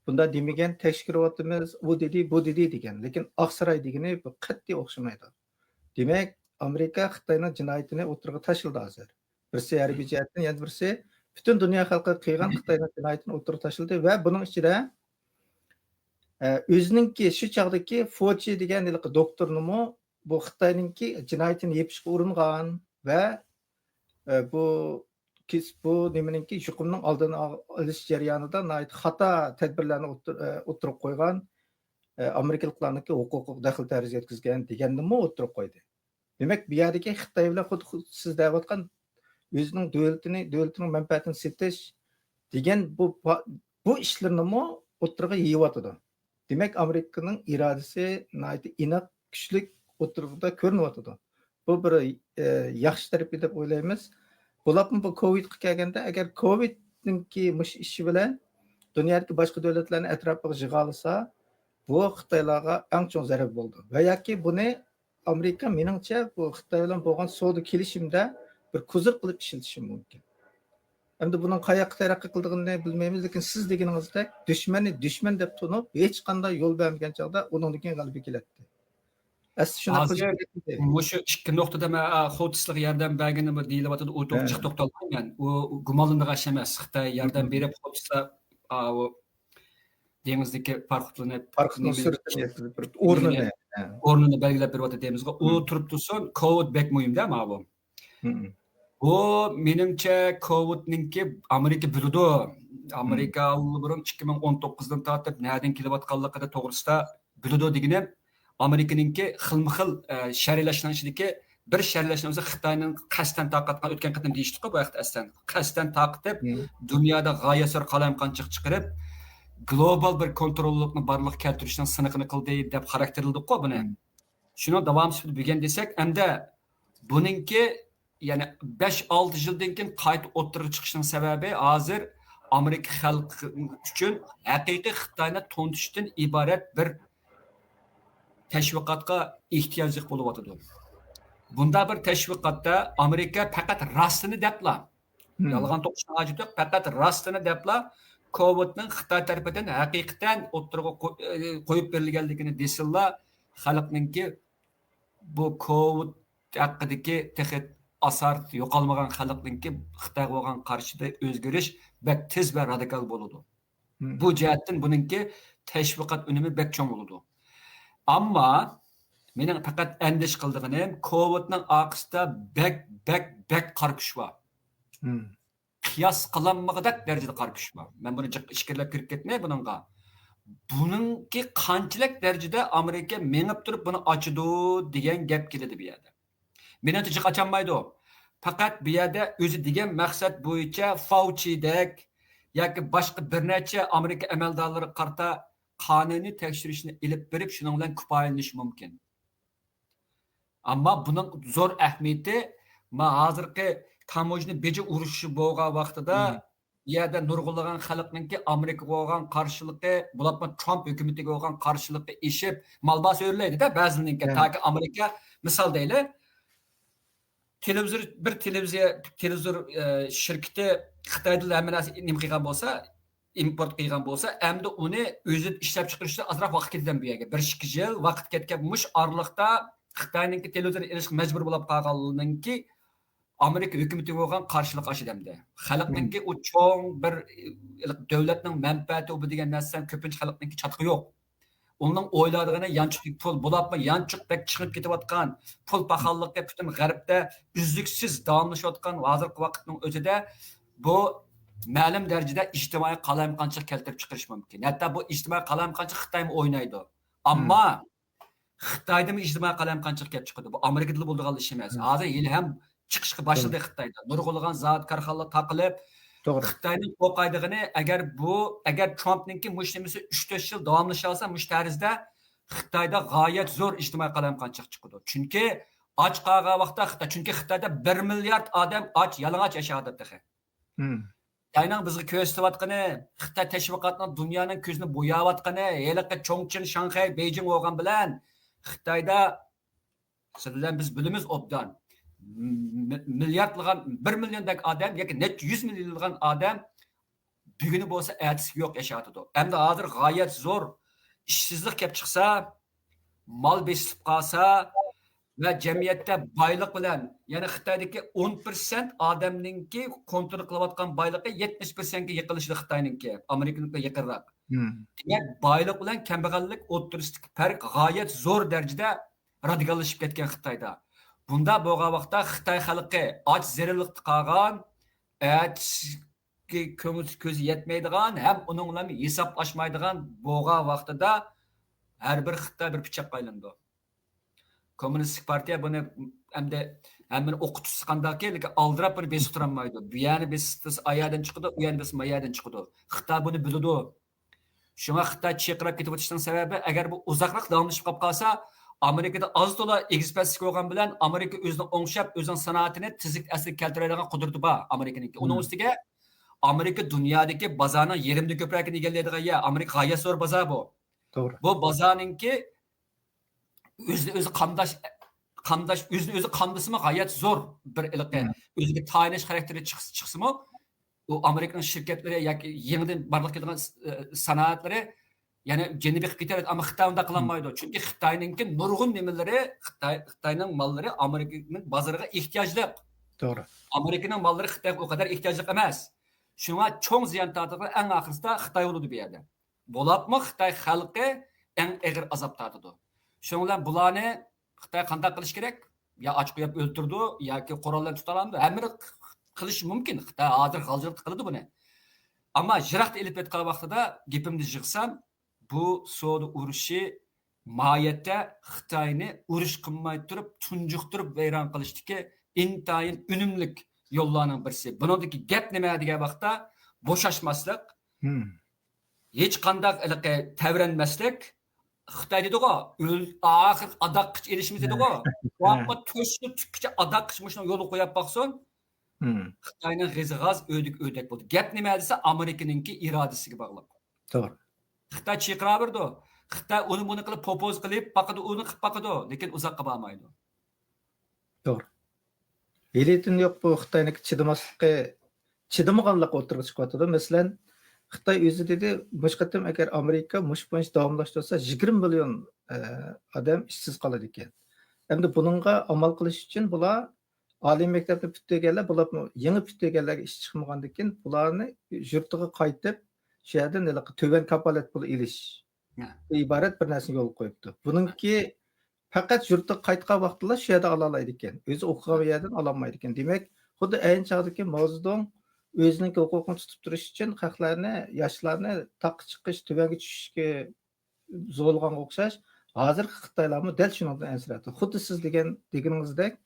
بۇنداق دېمىگەن، تەكشۈرۈۋاتىمىز، ئۇ دېدى، بۇ دېدى دېگەن. لېكىن ئاقساراي دېگىنى بۇ قەتئىي ئوخشىمايدۇ. دېمەك، ئامېرىكا خىتاينىڭ جىنايىتىنى ئوتتۇرىغا تاشلىدى ھازىر. بىرسى ھەربىي جەھەتتىن، يەنە بىرسى پۈتۈن دۇنيا خەلقىگە قىلغان خىتاينىڭ جىنايىتىنى ئوتتۇرىغا تاشلىدى ۋە بۇنىڭ ئىچىدە، ئە، ئۆزىنىڭكى شۇ چاغدىكى فوچى دېگەن ھېلىقى دوكتورنىمۇ بۇ خىتاينىڭكى جىنايىتىنى يېپىشقا ئۇرۇنغان ۋە، ئە، بۇ كېس-، بۇ نېمىنىڭكى، يۇقۇمنىڭ ئالدىنى ئال-، ئېلىش جەريانىدا ناھايىتى خاتا تەدبىرلەرنى ئوتتۇر-، ئە، ئوتتۇرىغا قويغان، ئە، ئامېرىكىلىقلارنىڭكى ھوقۇقىغا دەخلى تەرۇز يەتكۈزگەن دېگەننىمۇ ئوتتۇرىغا قويدى. دېمەك، بۇ يەردىكى خىتاي بىلەن خۇددى، خۇددى سىز دەۋاتقان ئۆزىنىڭ دۆلىتىنى، دۆلىتىنىڭ مەنپەئەتىنى سېتىش دېگەن بۇ پا-، بۇ ئىشلىرىنىمۇ ئوتتۇرىغا يېيىۋاتىدۇ. دېمەك، ئامېرىكىنىڭ ئىرادىسى ناھايىتى ئېنىق، كۈچلۈك ئوتتۇرىدا كۆرۈنۈۋاتىدۇ. بۇ بىر، ئە، ياخشى تەرىپى دەپ ئويلايمىز. بولۇپمۇ بۇ كوۋىدقا كەلگەندە، ئەگەر كوۋىدنىڭكى مۇشۇ ئىشى بىلەن دۇنيادىكى باشقا دۆلەتلەرنى ئەتراپىغا يىغالىسا، بۇ خىتايلارغا ئەڭ چوڭ زەربە بولىدۇ. ۋە ياكى بۇنى ئامېرىكا، مېنىڭچە، بۇ خىتاي بىلەن بولغان سودا كېلىشىمدە بىر كوزىر قىلىپ ئىشلىتىشى مۇمكىن. ئەمدى بۇنىڭ قاياققا تەرەققىي قىلىدىغىنىنى بىلمەيمىز، لېكىن سىز دېگىنىڭىزدەك دۈشمەننى دۈشمەن دەپ تونۇپ، ھېچقانداق يول بەرمىگەن چاغدا ئۇنىڭدىن كېيىن غەلىبە كېلەتتى. ئەسلى شۇنداق قىلىش ھازىر كېرەك ئىدى. مۇشۇ ئىككى نۇقتىدا مەن، ئا، خوتۇسلىغا ياردەم بەرگىنى بىر دېيىلىۋاتىدۇ، ئۇ توغرا ھە. جىق توختالمايمەن. ئۇ گۇمانلىنىدىغان ئىش ئەمەس. خىتاي ياردەم مم. بېرىپ خوتۇسلار، ئا، ئۇ دېڭىزدىكى پاراخوتلىرىنى پاراخوتنىڭ نېمىنى سۈرىتىنى يەتكۈزۈپ بېرىپ، ئورنىنى. ئورنىنى بەلگىلەپ بېرىۋاتىدۇ دەيمىزغۇ. ئۇ مم. تۇرۇپ تۇرسۇن، كوۋىد بەك مۇھىم-دە، ماۋۇ. مم. بۇ، مېنىڭچە، كوۋىدنىڭكى ئامېرىكا بىلىدۇ. مم. ئامېرىكا ئاللىبۇرۇن ئىككى مىڭ ئون توققۇزدىن تارتىپ نەدىن كېلىۋاتقانلىقىدا توغرىسىدا بىلىدۇ دېگىنىم، ئامېرىكىنىڭكى خىلمۇخىل، ئە، شەرھلەشنىڭ ئىچىدىكى بىر شەرھلەشنىڭ ئۆزى خىتاينىڭ قەستەن تارقاتقان، ئۆتكەن قېتىم دېيىشتۇققۇ بۇ ھەقتە ئەسلەن. قەستەن تارقىتىپ، مم. دۇنيادا غايەتسىر قالايمىقانچىلىق چىقىرىپ، گلوبال بىر كونتروللۇقنى بارلىققا كەلتۈرۈشنىڭ سىنىقىنى قىلدى دەپ خاراكتېرلىدۇققۇ بۇنى. مم. شۇنىڭ داۋامى سۈپىتىدە بۈگۈن دېسەك، ئەمدى بۇنىڭكى، يەنى بەش ئالتە يىلدىن كېيىن قايتا ئوتتۇرىغا چىقىشىنىڭ سەۋەبى، ھازىر ئامېرىكا خەلقى ئۈچۈن ھەقىقىي خىتاينى تونۇتۇشتىن ئىبارەت بىر تەشۋىقاتقا ئېھتىياجلىق بولۇۋاتىدۇ. بۇنداق بىر تەشۋىقاتتا ئامېرىكا پەقەت راستىنى دەپلا، مم. يالغان توقۇشنىڭ ھاجىتى يوق، پەقەت راستىنى دەپلا، كوۋىدنىڭ خىتاي تەرىپىدىن ھەقىقەتەن ئوتتۇرىغا قو-، ئە، قويۇپ بېرىلگەنلىكىنى دېسىلا، خەلقنىڭكى بۇ كوۋىد ھەققىدىكى تېخى ئاسارىتى يوقالمىغان خەلقنىڭكى خىتايغا بولغان قارشىدا ئۆزگىرىش بەك تېز ۋە رادىكال بولىدۇ. مم. بۇ جەھەتتىن بۇنىڭكى تەشۋىقات ئۈنۈمى بەك چوڭ بولىدۇ. ئەمما مېنىڭ پەقەت ئەندىشە قىلىدىغىنىم، كوۋىدنىڭ ئارقىسىدا بەك، بەك، بەك قارا كۈچ بار. مم. قىياس قىلالمىغۇدەك دەرىجىدە قارا كۈچ بار. مەن بۇنى جىق ئىچكىرىلەپ كىرىپ كەتمەي بۇنىڭغا. بۇنىڭكى قانچىلىك دەرىجىدە ئامېرىكا مېڭىپ تۇرۇپ بۇنى ئاچىدۇ دېگەن گەپ كېلىدۇ بۇ يەردە. مېنىڭچە جىق ئاچالمايدۇ. پەقەت بۇ يەردە ئۆزى دېگەن مەقسەت بويىچە فاۋچىدەك ياكى باشقا بىر نەچچە ئامېرىكا ئەمەلدارلىرىغا قارىتا قانۇنىي تەكشۈرۈشنى ئېلىپ بېرىپ، شۇنىڭ بىلەن كۇپايىلىنىشى مۇمكىن. ئەمما بۇنىڭ زور ئەھمىيىتى، ما ھازىرقى تاموژنا بېجى ئۇرۇشى بولغان ۋاقتىدا، مم. بۇ يەردە نۇرغۇنلىغان خەلقنىڭكى ئامېرىكىغا بولغان قارشىلىقى، بولۇپمۇ ترامپ ھۆكۈمىتىگە بولغان قارشىلىقى ئېشىپ، مال بار سۆرىلەيدۇ-دە بەزىلىرىنىڭكى. مم. تاكى ئامېرىكا، مىسال دەيلى، تېلېۋىزور، بىر تېلېۋىزىيە، تېلېۋىزور، ئە، شىركىتى خىتايدىن ھەممە نەرسە نېمە قىلغان بولسا، ئىمپورت قىلغان بولسا، ئەمدى ئۇنى ئۆزى ئىشلەپ چىقىرىشتا ئازراق ۋاقىت كېتىدۇ بۇ يەرگە. بىر ئىككى يىل ۋاقىت كەتكەن. مۇشۇ ئارىلىقتا خىتاينىڭكى تېلېۋىزور ئېلىشقا مەجبۇر بولۇپ قالغانلىقىنىڭكى ئامېرىكا ھۆكۈمىتىگە بولغان قارشىلىق ئاشىدۇ ئەمدى. خەلقنىڭكى ئۇ چوڭ بىر، ئە، دۆلەتنىڭ مەنپەئەتى بۇ دېگەن نەرسە كۆپىنچە خەلقنىڭكى چاتىقى يوق. ئۇنىڭ ئويلايدىغىنى يانچۇقتىكى پۇل، بولۇپمۇ يانچۇق بەك چىڭىپ كېتىۋاتقان، پۇل پاخاللىقى پۈتۈن غەربتە ئۈزلۈكسىز داۋاملىشىۋاتقان ھازىرقى ۋاقىتنىڭ ئۆزىدە بۇ مەلۇم دەرىجىدە ئىجتىمائىي قالايمىقانچىلىق كەلتۈرۈپ چىقىرىشى مۇمكىن. ھەتتا بۇ ئىجتىمائىي قالايمىقانچىلىق خىتايمۇ ئوينايدۇ. ئەمما خىتايدىمۇ ئىجتىمائىي قالايمىقانچىلىق كەپ چىقىدۇ. بۇ ئامېرىكىدىلا بولىدىغان ئىش ئەمەس. ھازىر ھېلىھەم چىقىشقا باشلىدى خىتايدا. نۇرغۇنلىغان زاۋۇت، كارخانىلار تاقىلىپ، توغرا. خىتاينىڭ قورقايدىغىنى، ئەگەر بۇ، ئەگەر ترامپنىڭكى مۇشۇ نېمىسى ئۈچ تۆت يىل داۋاملىشالسا، مۇشۇ تەرزدە خىتايدا غايەت زور ئىجتىمائىي قالايمىقانچىلىق چىقىدۇ. چۈنكى ئاچ قالغان ۋاقىتتا خىتاي، چۈنكى خىتايدا بىر مىليارد ئادەم ئاچ، يالىڭاچ ياشاۋاتىدۇ تېخى. خىتاينىڭ بىزگە كۆرسىتىۋاتقىنى، خىتاي تەشۋىقاتنىڭ دۇنيانىڭ كۆزىنى بوياۋاتقىنى، ھېلىقى چوڭچىڭ، شاڭخەي، بېيجىڭ بولغان بىلەن خىتايدا، سىلەر بىلەن بىز بىلىمىز ئوبدان. م-، مىلياردلىغان، بىر مىليوندەك ئادەم ياكى نەچچە يۈز مىليونلىغان ئادەم بۈگۈنى بولسا ئەتىسى يوق ياشاۋاتىدۇ. ئەمدى ھازىر غايەت زور ئىشسىزلىق كەپ چىقسا، مال بېسىلىپ قالسا ۋە جەمئىيەتتە بايلىق بىلەن، يەنى خىتايدىكى ئون پىرسەنت ئادەمنىڭكى كونترول قىلىۋاتقان بايلىقى يەتمىش پىرسەنتكە يېقىنلىشىدۇ خىتاينىڭكى، ئامېرىكىنىڭكىغا يېقىنراق. دېمەك، بايلىق بىلەن كەمبەغەللىك ئوتتۇرىسىدىكى پەرق غايەت زور دەرىجىدە رادىكاللىشىپ كەتكەن خىتايدا. بۇنداق بولغان ۋاقىتتا خىتاي خەلقى ئاچ زېرىللىقتا قالغان، ئەتىسى كۆڭۈل كۆزى يەتمەيدىغان ھەم ئۇنىڭ بىلەن ھېسابلاشمايدىغان بولغان ۋاقتىدا ھەر بىر خىتاي بىر پىچاققا ئايلىنىدۇ. كوممۇنىستىك پارتىيە بۇنى ئەمدى ھەممىنى ئوققا تۇتسا قانداقكى، لېكىن ئالدىراپ بۇنى بېسىپ تۇرالمايدۇ. بۇ يەرنى بېسىپ تۇرسا، ئا يەردىن چىقىدۇ، ئۇ يەرنى بېسىپ ما يەردىن چىقىدۇ. خىتاي بۇنى بىلىدۇ. شۇڭا خىتاي چىرقىراپ كېتىۋېتىشنىڭ سەۋەبى، ئەگەر بۇ ئۇزاقراق داۋاملىشىپ قېلىپ قالسا، ئامېرىكىدا ئاز تولا ئېگىز پەسلىك بولغان بىلەن ئامېرىكا ئۆزىنى ئوڭشاپ، ئۆزىنىڭ سانائىتىنى تېزلىك ئەسلىگە كەلتۈرەلەيدىغان قۇدرىتى بار ئامېرىكىنىڭكى. ئۇنىڭ ئۈستىگە ئامېرىكا دۇنيادىكى بازارنىڭ يېرىمدىن كۆپرەكىنى ئىگىلەيدىغان يەر. ئامېرىكا غايەت زور بازار بۇ. توغرا. بۇ بازارنىڭكى ئۆزىنى ئۆزى قامداش، قامداش، ئۆزىنى ئۆزى قامدىسىمۇ غايەت زور بىر ھېلىقى، ئۆزىگە تايىنىش خاراكتېرى چىقسا، چىقسىمۇ، ئۇ ئامېرىكىنىڭ شىركەتلىرى ياكى يېڭىدىن بارلىققا كېلىدىغان، ئە، سانائەتلىرى يەنە جېنى بېقىپ كېتەلەيدۇ. ئەمما خىتاي ئۇنداق قىلالمايدۇ. چۈنكى خىتاينىڭكى نۇرغۇن نېمىلىرى، خىتاي، خىتاينىڭ ماللىرى ئامېرىكىنىڭ بازىرىغا ئېھتىياجلىق. توغرا. ئامېرىكىنىڭ ماللىرى خىتايغا ئۇ قەدەر ئېھتىياجلىق ئەمەس. شۇڭا چوڭ زىيان تارتىدىغان ئەڭ ئاخىرسىدا خىتاي بولىدۇ بۇ يەردە. بولۇپمۇ خىتاي خەلقى ئەڭ ئېغىر ئازاب تارتىدۇ. شۇنىڭ بىلەن بۇلارنى خىتاي قانداق قىلىش كېرەك؟ يا ئاچ قويۇپ ئۆلتۈرىدۇ ياكى قوراللار تۇتالامدۇ؟ ھەممىنى قىلىشى مۇمكىن. خىتاي ھازىر غالجىرلىق قىلىدۇ بۇنى. ئەمما يىراقتا ئېلىپ ئېيتقان ۋاقتىدا گېپىمنى يىغسام، بۇ سودا ئۇرۇشى ماھىيەتتە خىتاينى ئۇرۇش قىلماي تۇرۇپ، تۇنجۇقتۇرۇپ ۋەيران قىلىشتىكى ئىنتايىن ئۈنۈملۈك يوللارنىڭ بىرسى. بۇنىڭدىكى گەپ نېمە دېگەن ۋاقىتتا، بوشاشماسلىق، ھېچقانداق ھېلىقى تەۋرەنمەسلىك، خىتاي دېدىغۇ، ئۆل-، ئاخىر ئاداققىچە ئېلىشىمىز دېدىغۇ. بۇ ھەققە تۆشنى تۈككىچە ئاداققىچە مۇشۇنى يولغا قويۇپ باقسۇن. خىتاينىڭ غېزى غاز، ئۆدۈك ئۆدەك بولدى. گەپ نېمە دېسە، ئامېرىكىنىڭكى ئىرادىسىگە باغلىق. توغرا. خىتاي چىرقىراۋېرىدۇ. خىتاي ئۇنى بۇنى قىلىپ، پوپوز قىلىپ باقىدۇ، ئۇنى قىلىپ باقىدۇ. لېكىن ئۇزاققا بارمايدۇ. توغرا. ھېلىتىن يوق بۇ خىتاينىڭكى چىدىماسلىقى، چىدىمىغانلىقى ئوتتۇرىغا چىقىۋاتىدۇ. مەسىلەن، خىتاي ئۆزى دېدى، مۇشۇ قېتىم ئەگەر ئامېرىكا مۇشۇ بويىچە داۋاملاشتۇرسا، يىگىرمە مىليون، ئە، ئادەم ئىشسىز قالىدىكەن. ئەمدى بۇنىڭغا ئامال قىلىش ئۈچۈن بۇلار ئالىي مەكتەپنى پۈتتۈرگەنلەر، بولۇپمۇ يېڭى پۈتتۈرگەنلەرگە ئىش چىقمىغاندىكىن، بۇلارنى يۇرتىغا قايتىپ، شۇ يەردىن ھېلىقى تۆۋەن كاپالەت پۇل ئېلىش ئىبارەت بىر نەرسىنى يولغا قويۇپتۇ. بۇنىڭكى پەقەت يۇرتىغا قايتقان ۋاقتىلا شۇ يەردە ئالالايدىكەن. ئۆزى ئوقۇغان يەردىن ئالالمايدىكەن. دېمەك، خۇددى ئەينى چاغدىكى ماۋزېدۇڭ ئۆزىنىڭكى ھوقۇقىنى تۇتۇپ تۇرۇش ئۈچۈن خەقلەرنى، ياشلارنى تاغقا چىقىش، تۆۋەنگە چۈشۈشكە زورلىغانغا ئوخشاش، ھازىرقى خىتايلارمۇ دەل شۇنىڭدىن ئەنسىرەيدۇ. خۇددى سىز دېگەن، دېگىنىڭىزدەك،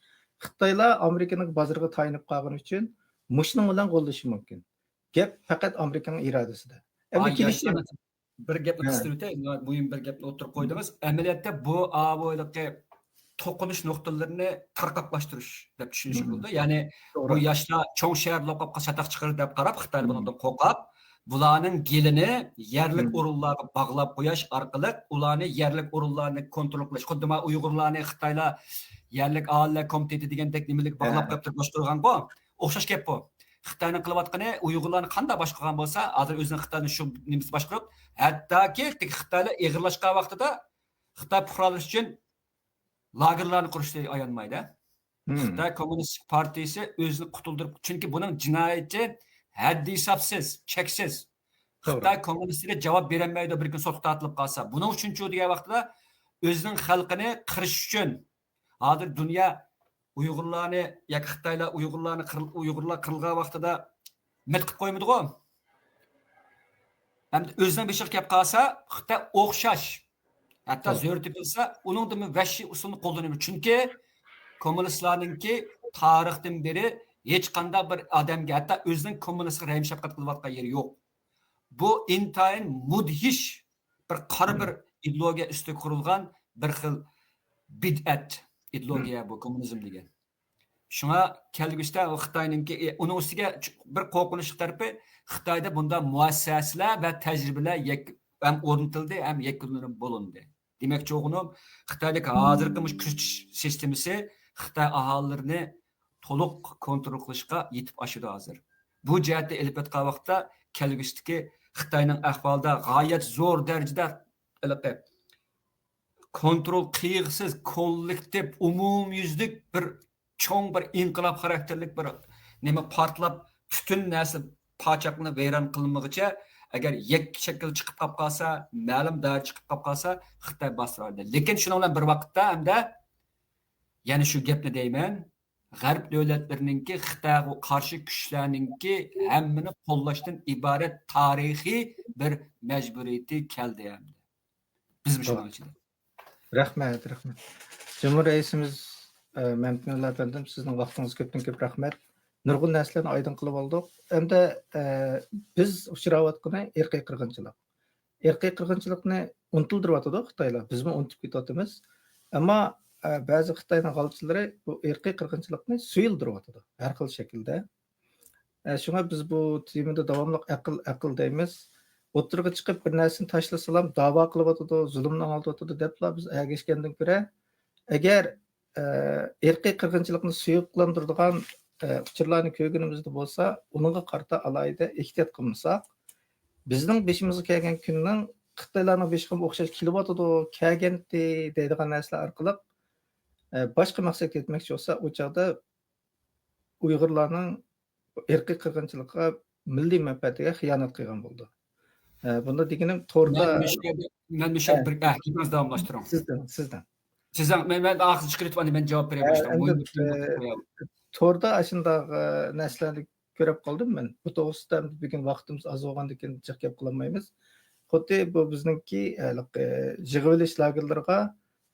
خىتايلار ئامېرىكىنىڭ بازىرىغا تايىنىپ قالغىنى ئۈچۈن مۇشۇنىڭ بىلەن غوللىشى مۇمكىن. گەپ پەقەت ئامېرىكىنىڭ ئىرادىسىدە. ئەمدى كېلىشىم. بىر گەپنى قىستۇرۇپ ئۆتەي، مۇھىم بىر گەپنى ئوتتۇرىغا قويدىڭىز. ئەمەلىيەتتە بۇ، ئا، بۇ ھېلىقى توقۇنۇش نۇقتىلىرىنى تارقاقلاشتۇرۇش دەپ چۈشىنىشكە بولىدۇ. يەنى بۇ ياشلار چوڭ شەھەردە لوقاپقا چاتاق چىقىرىدۇ دەپ قاراپ، خىتايلار بۇنىڭدىن قورقۇپ، بۇلارنىڭ گېلىنى يەرلىك ئورۇنلارغا باغلاپ قويۇش ئارقىلىق ئۇلارنى يەرلىك ئورۇنلارنى كونترول قىلىش. خۇددى مانا ئۇيغۇرلارنى خىتايلار يەرلىك ئاھالىلەر كومىتېتى دېگەندەك نېمىلىك باغلاپ قويۇپ تۇرۇپ باشقۇرغانغۇ. ئوخشاش گەپ بۇ. خىتاينىڭ قىلىۋاتقىنى ئۇيغۇرلارنى قانداق باشقۇرغان بولسا، ھازىر ئۆزىنىڭ خىتاينى شۇ نېمىسى باشقۇرۇپ، ھەتتاكى خىتايلار ئېغىرلاشقان ۋاقتىدا خىتاي پۇقرالىرى ئۈچۈن لاگېرلارنى قۇرۇشنى ئايانمايدۇ. خىتاي كوممۇنىستىك پارتىيىسى ئۆزىنى قۇتۇلدۇرۇپ، چۈنكى بۇنىڭ جىنايىتى ھەددى ھېسابسىز، چەكسىز. خىتاي كوممۇنىستلىرى جاۋاب بېرەلمەيدۇ، بىر كۈن سوتقا تارتىلىپ قالسا. بۇنىڭ ئۈچۈنچۇ دېگەن ۋاقتىدا ئۆزىنىڭ خەلقىنى قىرىش ئۈچۈن ھازىر دۇنيا ئۇيغۇرلارنى ياكى خىتايلار ئۇيغۇرلارنى قىرىل-، ئۇيغۇرلار قىرىلغان ۋاقتىدا مىت قىلىپ قويمىدىغۇ. ئەمدى ئۆزىنىڭ بېشىغا كەپ قالسا، خىتاي ئوخشاش، ھەتتا زۆرۈر تېپىلسا، ئۇنىڭدىنمۇ ۋەھشىي ئۇسۇلنى قوللىنىدۇ. چۈنكى كوممۇنىستلارنىڭكى تارىختىن بېرى ھېچقانداق بىر ئادەمگە، ھەتتا ئۆزىنىڭ كوممۇنىستقا رەھىم شەپقەت قىلىۋاتقان يېرى يوق. بۇ ئىنتايىن مۇدھىش بىر قارا بىر ئىدېئولوگىيە ئۈستىگە قۇرۇلغان بىر خىل بىدئەت ئىدېئولوگىيە بۇ كوممۇنىزم دېگەن. شۇڭا كەلگۈسىدە ئۇ خىتاينىڭكى، ئۇنىڭ ئۈستىگە بىر قورقۇنچلۇق تەرىپى، خىتايدا بۇنداق مۇئەسسەسىلەر ۋە تەجرىبىلەر يەك-، ھەم ئورنىتىلدى، ھەم يەكۈنلىنىپ بولۇندى. دېمەكچى بولغىنىم، خىتايدىكى ھازىرقى مۇشۇ كۈچ سىستېمىسى خىتاي ئاھالىلىرىنى تولۇق كونترول قىلىشقا يېتىپ ئاشىدۇ ھازىر. بۇ جەھەتتە ئېلىپ ئېيتقان ۋاقىتتا كەلگۈسىدىكى خىتاينىڭ ئەھۋالىدا غايەت زور دەرىجىدە ھېلىقى كونترول قىلغۇسىز، كوللېكتىپ، ئومۇميۈزلۈك بىر چوڭ بىر ئىنقىلاب خاراكتېرلىك بىر نېمە پارتلاپ، پۈتۈن نەرسە پاچاقلىنىپ ۋەيران قىلىنمىغۇچە، ئەگەر يەككە شەكىل چىقىپ قاپ قالسا، مەلۇم دائىرە چىقىپ قاپ قالسا، خىتاي باستۇرالمايدۇ. لېكىن شۇنىڭ بىلەن بىر ۋاقىتتا ھەمدە يەنە شۇ گەپنى دەيمەن، غەرب دۆلەتلىرىنىڭكى خىتايغا قارشى كۈچلەرنىڭكى ھەممىنى قوللاشتىن ئىبارەت تارىخىي بىر مەجبۇرىيىتى كەلدى ئەمدى. بىزمۇ شۇنىڭ ئىچىدە. رەھمەت، رەھمەت. جۇمھۇر رەئىسىمىز، ئە، مەمتىمىنلا ئەپەندىم، سىزنىڭ ۋاقتىڭىزغا كۆپتىن كۆپ رەھمەت. نۇرغۇن نەرسىلەرنى ئايدىڭ قىلىۋالدۇق. ئەمدى، ئە، بىز ئۇچراۋاتقىنى ئىرقىي قىرغىنچىلىق. ئىرقىي قىرغىنچىلىقنى ئۇنتۇلدۇرۇۋاتىدۇ خىتايلار. بىزمۇ ئۇنتۇپ كېتىۋاتىمىز. ئەمما، ئە، بەزى خىتاينىڭ غالچىلىرى بۇ ئىرقىي قىرغىنچىلىقنى سۇيۇلدۇرۇۋاتىدۇ ھەر خىل شەكىلدە. ئە، شۇڭا بىز بۇ تېمىدا داۋاملىق ئەقىل، ئەقىل دەيمىز. ئوتتۇرىغا چىقىپ بىر نەرسىنى تاشلىسىلام داۋا قىلىۋاتىدۇ، زۇلۇمنى ئاڭلىتىۋاتىدۇ دەپلا بىز ئەگەشكەندىن كۆرە، ئەگەر، ئە، ئىرقىي قىرغىنچىلىقنى سۇيۇقلاندۇرىدىغان، ئە، ئۇچۇرلارنى كۆرگىنىمىزدە بولسا، ئۇنىڭغا قارىتا ئالاھىدە ئېھتىيات قىلمىساق، بىزنىڭ بېشىمىزغا كەلگەن كۈننىڭ خىتايلارنىڭ بېشىغىمۇ ئوخشاش كېلىۋاتىدۇ، كەلگەنتى دەيدىغان نەرسىلەر ئارقىلىق، ئە، باشقا مەقسەتكە يەتمەكچى بولسا، ئۇ چاغدا ئۇيغۇرلارنىڭ ئىرقىي قىرغىنچىلىققا، مىللىي مەنپەئەتىگە خىيانەت قىلغان بولىدۇ. ئە، بۇندا دېگىنىم توردا مەن مۇشۇ يەردە، مەن مۇشۇ يەردە بىر، ئە، گېپىڭىزنى داۋاملاشتۇرۇڭ. سىزدىن، سىزدىن. سىزدىن، مەن، مەن ئاخىرى چىقىرىۋېتىپ، ئاندىن مەن جاۋاب بېرەي باشتا. ئە، ئەمدى، ئە، توردا ئاشۇنداق، ئە، نەرسىلەرنى كۆرۈپ قالدىم مەن. بۇ توغرىسىدا ئەمدى بۈگۈن ۋاقتىمىز ئاز بولغاندىكىن جىق گەپ قىلالمايمىز. خۇددى بۇ بىزنىڭكى، ئە، ھېلىقى يىغىۋېلىش لاگېرلىرىغا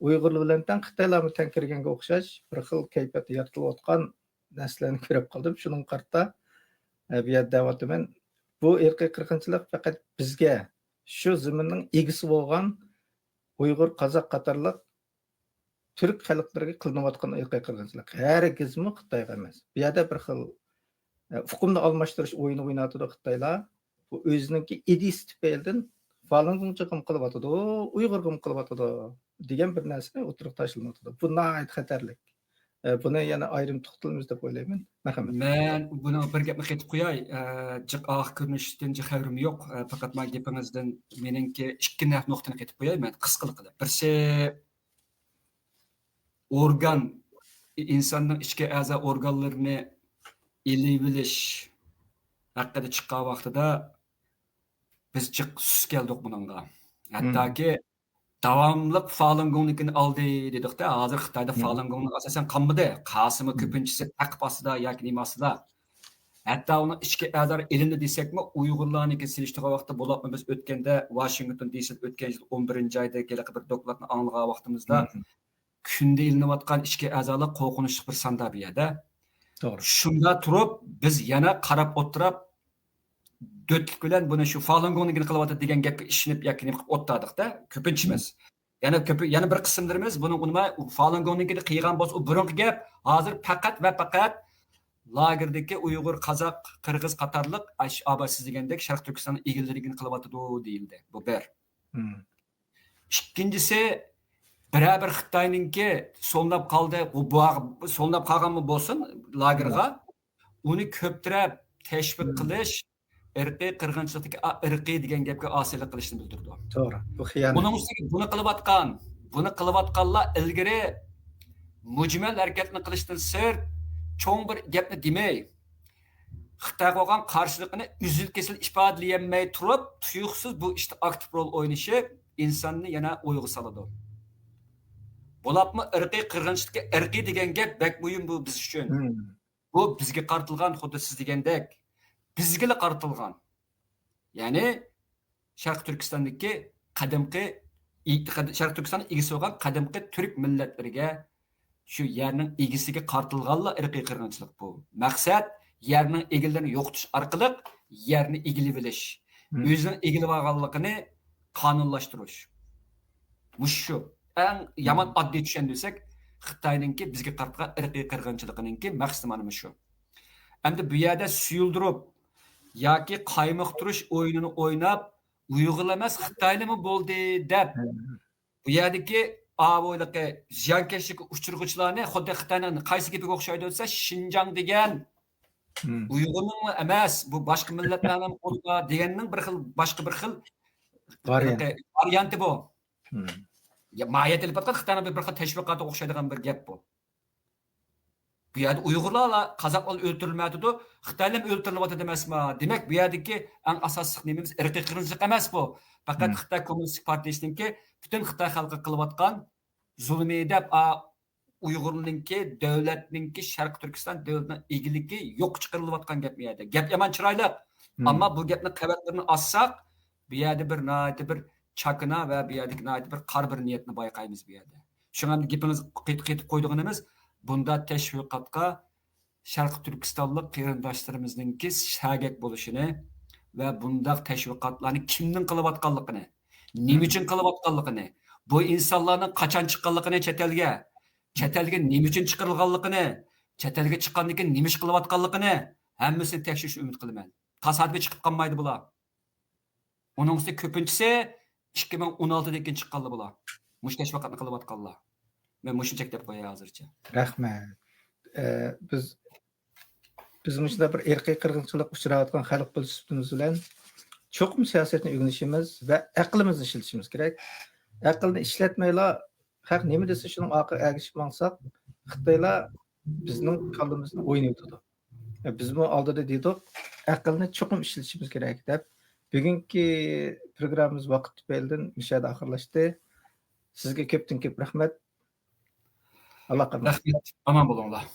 ئۇيغۇرلار بىلەن تەڭ خىتايلارمۇ تەڭ كىرگەنگە ئوخشاش بىر خىل كەيپىيات يارىتىلىۋاتقان نەرسىلەرنى كۆرۈپ قالدىم. شۇنىڭغا قارىتا، ئە، بۇ يەردە دەۋاتىمەن. بۇ ئىرقىي قىرغىنچىلىق پەقەت بىزگە، شۇ زېمىننىڭ ئىگىسى بولغان ئۇيغۇر، قازاق قاتارلىق تۈرك خەلقلىرىگە قىلىنىۋاتقان ئىرقىي قىرغىنچىلىق. ھەرگىزمۇ خىتايغا ئەمەس. بۇ يەردە بىر خىل، ئە، ئۇقۇمنى ئالماشتۇرۇش ئويۇنى ئويناۋاتىدۇ خىتايلار. بۇ ئۆزىنىڭكى ئىدىيىسى تۈپەيلىدىن فالۇنگوڭچىغىمۇ قىلىۋاتىدۇ، ئۇيغۇرغىمۇ قىلىۋاتىدۇ دېگەن بىر نەرسىنى ئوتتۇرىغا تاشلىنىۋاتىدۇ. بۇ ناھايىتى خەتەرلىك. ئە، بۇنى يەنە ئايرىم توختىلىمىز دەپ ئويلايمەن. مەرھەمەت. مەن بۇنىڭغا بىر گەپنى قېتىپ قوياي. ئە، جىق ئاخىر كۆرۈنۈشتىن جىق خەۋىرىم يوق. ئە، پەقەت مانا گېپىڭىزدىن مېنىڭكى ئىككى نە-، نۇقتىنى قېتىپ قوياي. مەن قىسقىلىقىدا. بىرسى، ئورگان، ئىنساننىڭ ئىچكى ئەزا ئورگانلىرىنى ئېلىۋېلىش ھەققىدە چىققان ۋاقتىدا بىز جىق سۇس كەلدۇق بۇنىڭغا. ھەتتاكى داۋاملىق فالۇنگوڭنىڭكىنى ئالدى دېدۇقتە، ھازىر خىتايدا فالۇنگوڭنىڭ ئاساسەن قالمىدى. قاسىمۇ كۆپىنچىسى تەقىپ ئاستىدا ياكى نېمە ئاستىدا. ھەتتا ئۇنىڭ ئىچكى ئەزالىرى ئېلىندى دېسەكمۇ، ئۇيغۇرلارنىڭكى سېلىشتۇرغان ۋاقىتتا، بولۇپمۇ بىز ئۆتكەندە ۋاشىنگتون دى سىدا ئۆتكەن يىل ئون بىرىنچى ئايدا ھېلىقى بىر دوكلاتنى ئاڭلىغان ۋاقتىمىزدا، كۈندە ئېلىنىۋاتقان ئىچكى ئەزالار قورقۇنچلۇق بىر ساندا بۇ يەردە. توغرا. شۇندا تۇرۇپ، بىز يەنە قاراپ ئولتۇرۇپ، دۆتلۈك بىلەن بۇنى شۇ فالۇنگوڭنىڭكىنى قىلىۋاتىدۇ دېگەن گەپكە ئىشىنىپ ياكى نېمە قىلىپ ئولتۇردۇق-دە، كۆپىنچىمىز. يەنە كۆپى، يەنە بىر قىسىملىرىمىز بۇنىڭغا ئۇنىماي، فالۇنگوڭنىڭكىنى قىلغان بولسا، ئۇ بۇرۇنقى گەپ، ھازىر پەقەت ۋە پەقەت لاگېردىكى ئۇيغۇر، قازاق، قىرغىز قاتارلىق، ئاش-، ئابا سىز دېگەندەك شەرقىي تۈركىستاننىڭ ئىگىلىرىگىنى قىلىۋاتىدۇ دېيىلدى. بۇ بىر. ئىككىنچىسى، بىرەر بىر خىتاينىڭكى سولناپ قالدى، بۇ، بۇ، سولناپ قالغانمۇ بولسۇن لاگېرغا، ئۇنى كۆپ تەرەپ تەشۋىق قىلىش، ئىرقىي قىرغىنچىلىقتىكى ئا-، ئىرقىي دېگەن گەپكە ئاسىيلىق قىلىشنى بىلدۈرىدۇ. توغرا. بۇ خىيانەت. ئۇنىڭ ئۈستىگە بۇنى قىلىۋاتقان، بۇنى قىلىۋاتقانلار ئىلگىرى مۈجمەل ھەرىكەتنى قىلىشتىن سىرت، چوڭ بىر گەپنى دېمەي، خىتايغا بولغان قارشىلىقىنى ئۈزۈل-كېسىل ئىپادىلىيەلمەي تۇرۇپ، تۇيۇقسىز بۇ ئىشتا ئاكتىپ رول ئوينىشى ئىنساننى يەنە ئويغا سالىدۇ. بولۇپمۇ ئىرقىي قىرغىنچىلىقى، ئىرقىي دېگەن گەپ بەك مۇھىم بۇ بىز ئۈچۈن. بۇ بىزگە قارىتىلغان، خۇددى سىز دېگەندەك، بىزگىلا قارىتىلغان. يەنى شەرقىي تۈركىستاندىكى قەدىمكى، شەرقىي تۈركىستاننىڭ ئىگىسى بولغان قەدىمكى تۈرك مىللەتلىرىگە، شۇ يەرنىڭ ئىگىسىگە قارىتىلغانلا ئىرقىي قىرغىنچىلىق بۇ. مەقسەت يەرنىڭ ئىگىلىرىنى يوقىتىش ئارقىلىق يەرنى ئىگىلىۋېلىش، ئۆزىنىڭ ئىگىلىۋالغانلىقىنى قانۇنلاشتۇرۇش. مۇشۇ شۇ. ئەڭ يامان ئاددىي چۈشەندۈرسەك، خىتاينىڭكى بىزگە قاراتقان ئىرقىي قىرغىنچىلىقىنىڭكى مەقسىتى مانا مۇشۇ. ئەمدى بۇ يەردە سۇيۇلدۇرۇپ ياكى قايمۇقتۇرۇش ئويۇنىنى ئويناپ، ئۇيغۇرلا ئەمەس، خىتايلىمۇ بولدى دەپ، بۇ يەردىكى ئاۋۇ ھېلىقى زىيانكەشلىككە ئۇچرىغۇچىلارنى خۇددى خىتاينىڭ قايسى گېپىگە ئوخشايدۇ دېسە، شىنجاڭ دېگەن ئۇيغۇرنىڭ ئەمەس، بۇ باشقا مىللەتلەرنىڭ قولىدا دېگەننىڭ بىر خىل، باشقا بىر خىل ھېلىقى ۋارىيانت. ۋارىيانتى بۇ. يا، ماھىيەت ئېلىپ ئاتقان خىتاينىڭ بىر، بىر خىل تەشۋىقاتىغا ئوخشايدىغان بىر گەپ بۇ. بۇ يەردە ئۇيغۇرلارلا، قازاقلار ئۆلتۈرۈلمەيۋاتىدۇ، خىتايلار ئۆلتۈرۈلۈۋاتىدۇ ئەمەسما؟ دېمەك، بۇ يەردىكى ئەڭ ئاساسلىق نېمىمىز ئىرقىي قىرغىنچىلىق ئەمەس بۇ. پەقەت خىتاي كوممۇنىستىك پارتىيىسىنىڭكى پۈتۈن خىتاي خەلقىگە قىلىۋاتقان زۇلۇمى دەپ، ئا، ئۇيغۇرنىڭكى، دۆلەتنىڭكى، شەرقىي تۈركىستان دۆلىتىنىڭ ئىگىلىكى يوققا چىقىرىلىۋاتقان گەپ بۇ يەردە. گەپ يامان چىرايلىق. ئەمما بۇ گەپنىڭ قەۋەتلىرىنى ئاچساق، بۇ يەردە بىر ناھايىتى بىر چاكىنا ۋە بۇ يەردىكى ناھايىتى بىر قارا بىر نىيەتنى بايقايمىز بۇ يەردە. شۇڭا ئەمدى گېپىڭىز قېتىپ، قېتىپ قويىدىغىنىمىز، بۇنداق تەشۋىقاتقا شەرقىي تۈركىستانلىق قېرىنداشلىرىمىزنىڭكى سەگەك بولۇشىنى ۋە بۇنداق تەشۋىقاتلارنى كىمنىڭ قىلىۋاتقانلىقىنى، نېمە ئۈچۈن قىلىۋاتقانلىقىنى، بۇ ئىنسانلارنىڭ قاچان چىققانلىقىنى چەت ئەلگە، چەت ئەلگە نېمە ئۈچۈن چىقىرىلغانلىقىنى، چەت ئەلگە چىققاندىن كېيىن نېمە ئىش قىلىۋاتقانلىقىنى، ھەممىسىنى تەكشۈرۈشنى ئۈمىد قىلىمەن. تاسادىپىي چىقىپ قالمايدۇ بۇلار. ئۇنىڭ ئۈستىگە كۆپىنچىسى ئىككى مىڭ ئون ئالتىدىن كېيىن چىققانلار بۇلار. مۇشۇ تەشۋىقاتنى قىلىۋاتقانلار. مەن مۇشۇنى چەكلەپ قوياي ھازىرچە. رەھمەت. ئە، بىز، بىز مۇشۇنداق بىر ئىرقىي قىرغىنچىلىققا ئۇچراۋاتقان خەلق بولۇش سۈپىتىمىز بىلەن چوقۇم سىياسەتنى ئۆگىنىشىمىز ۋە ئەقلىمىزنى ئىشلىتىشىمىز كېرەك. ئەقىلنى ئىشلەتمەيلا، خەق نېمە دېسە، شۇنىڭ ئارقىغا ئەگىشىپ ماڭساق، خىتايلار بىزنىڭ كاللىمىزنى ئوينىۋېتىدۇ. بىزمۇ ئالدىدا دېدۇق، ئەقىلنى چوقۇم ئىشلىتىشىمىز كېرەك دەپ. بۈگۈنكى پروگراممىمىز ۋاقىت تۈپەيلىدىن مۇشۇ يەردە ئاخىرلاشتى. سىزگە كۆپتىن كۆپ رەھمەت. ئاللاغا ئامانەت. رەھمەت. ئامان بولۇڭلار.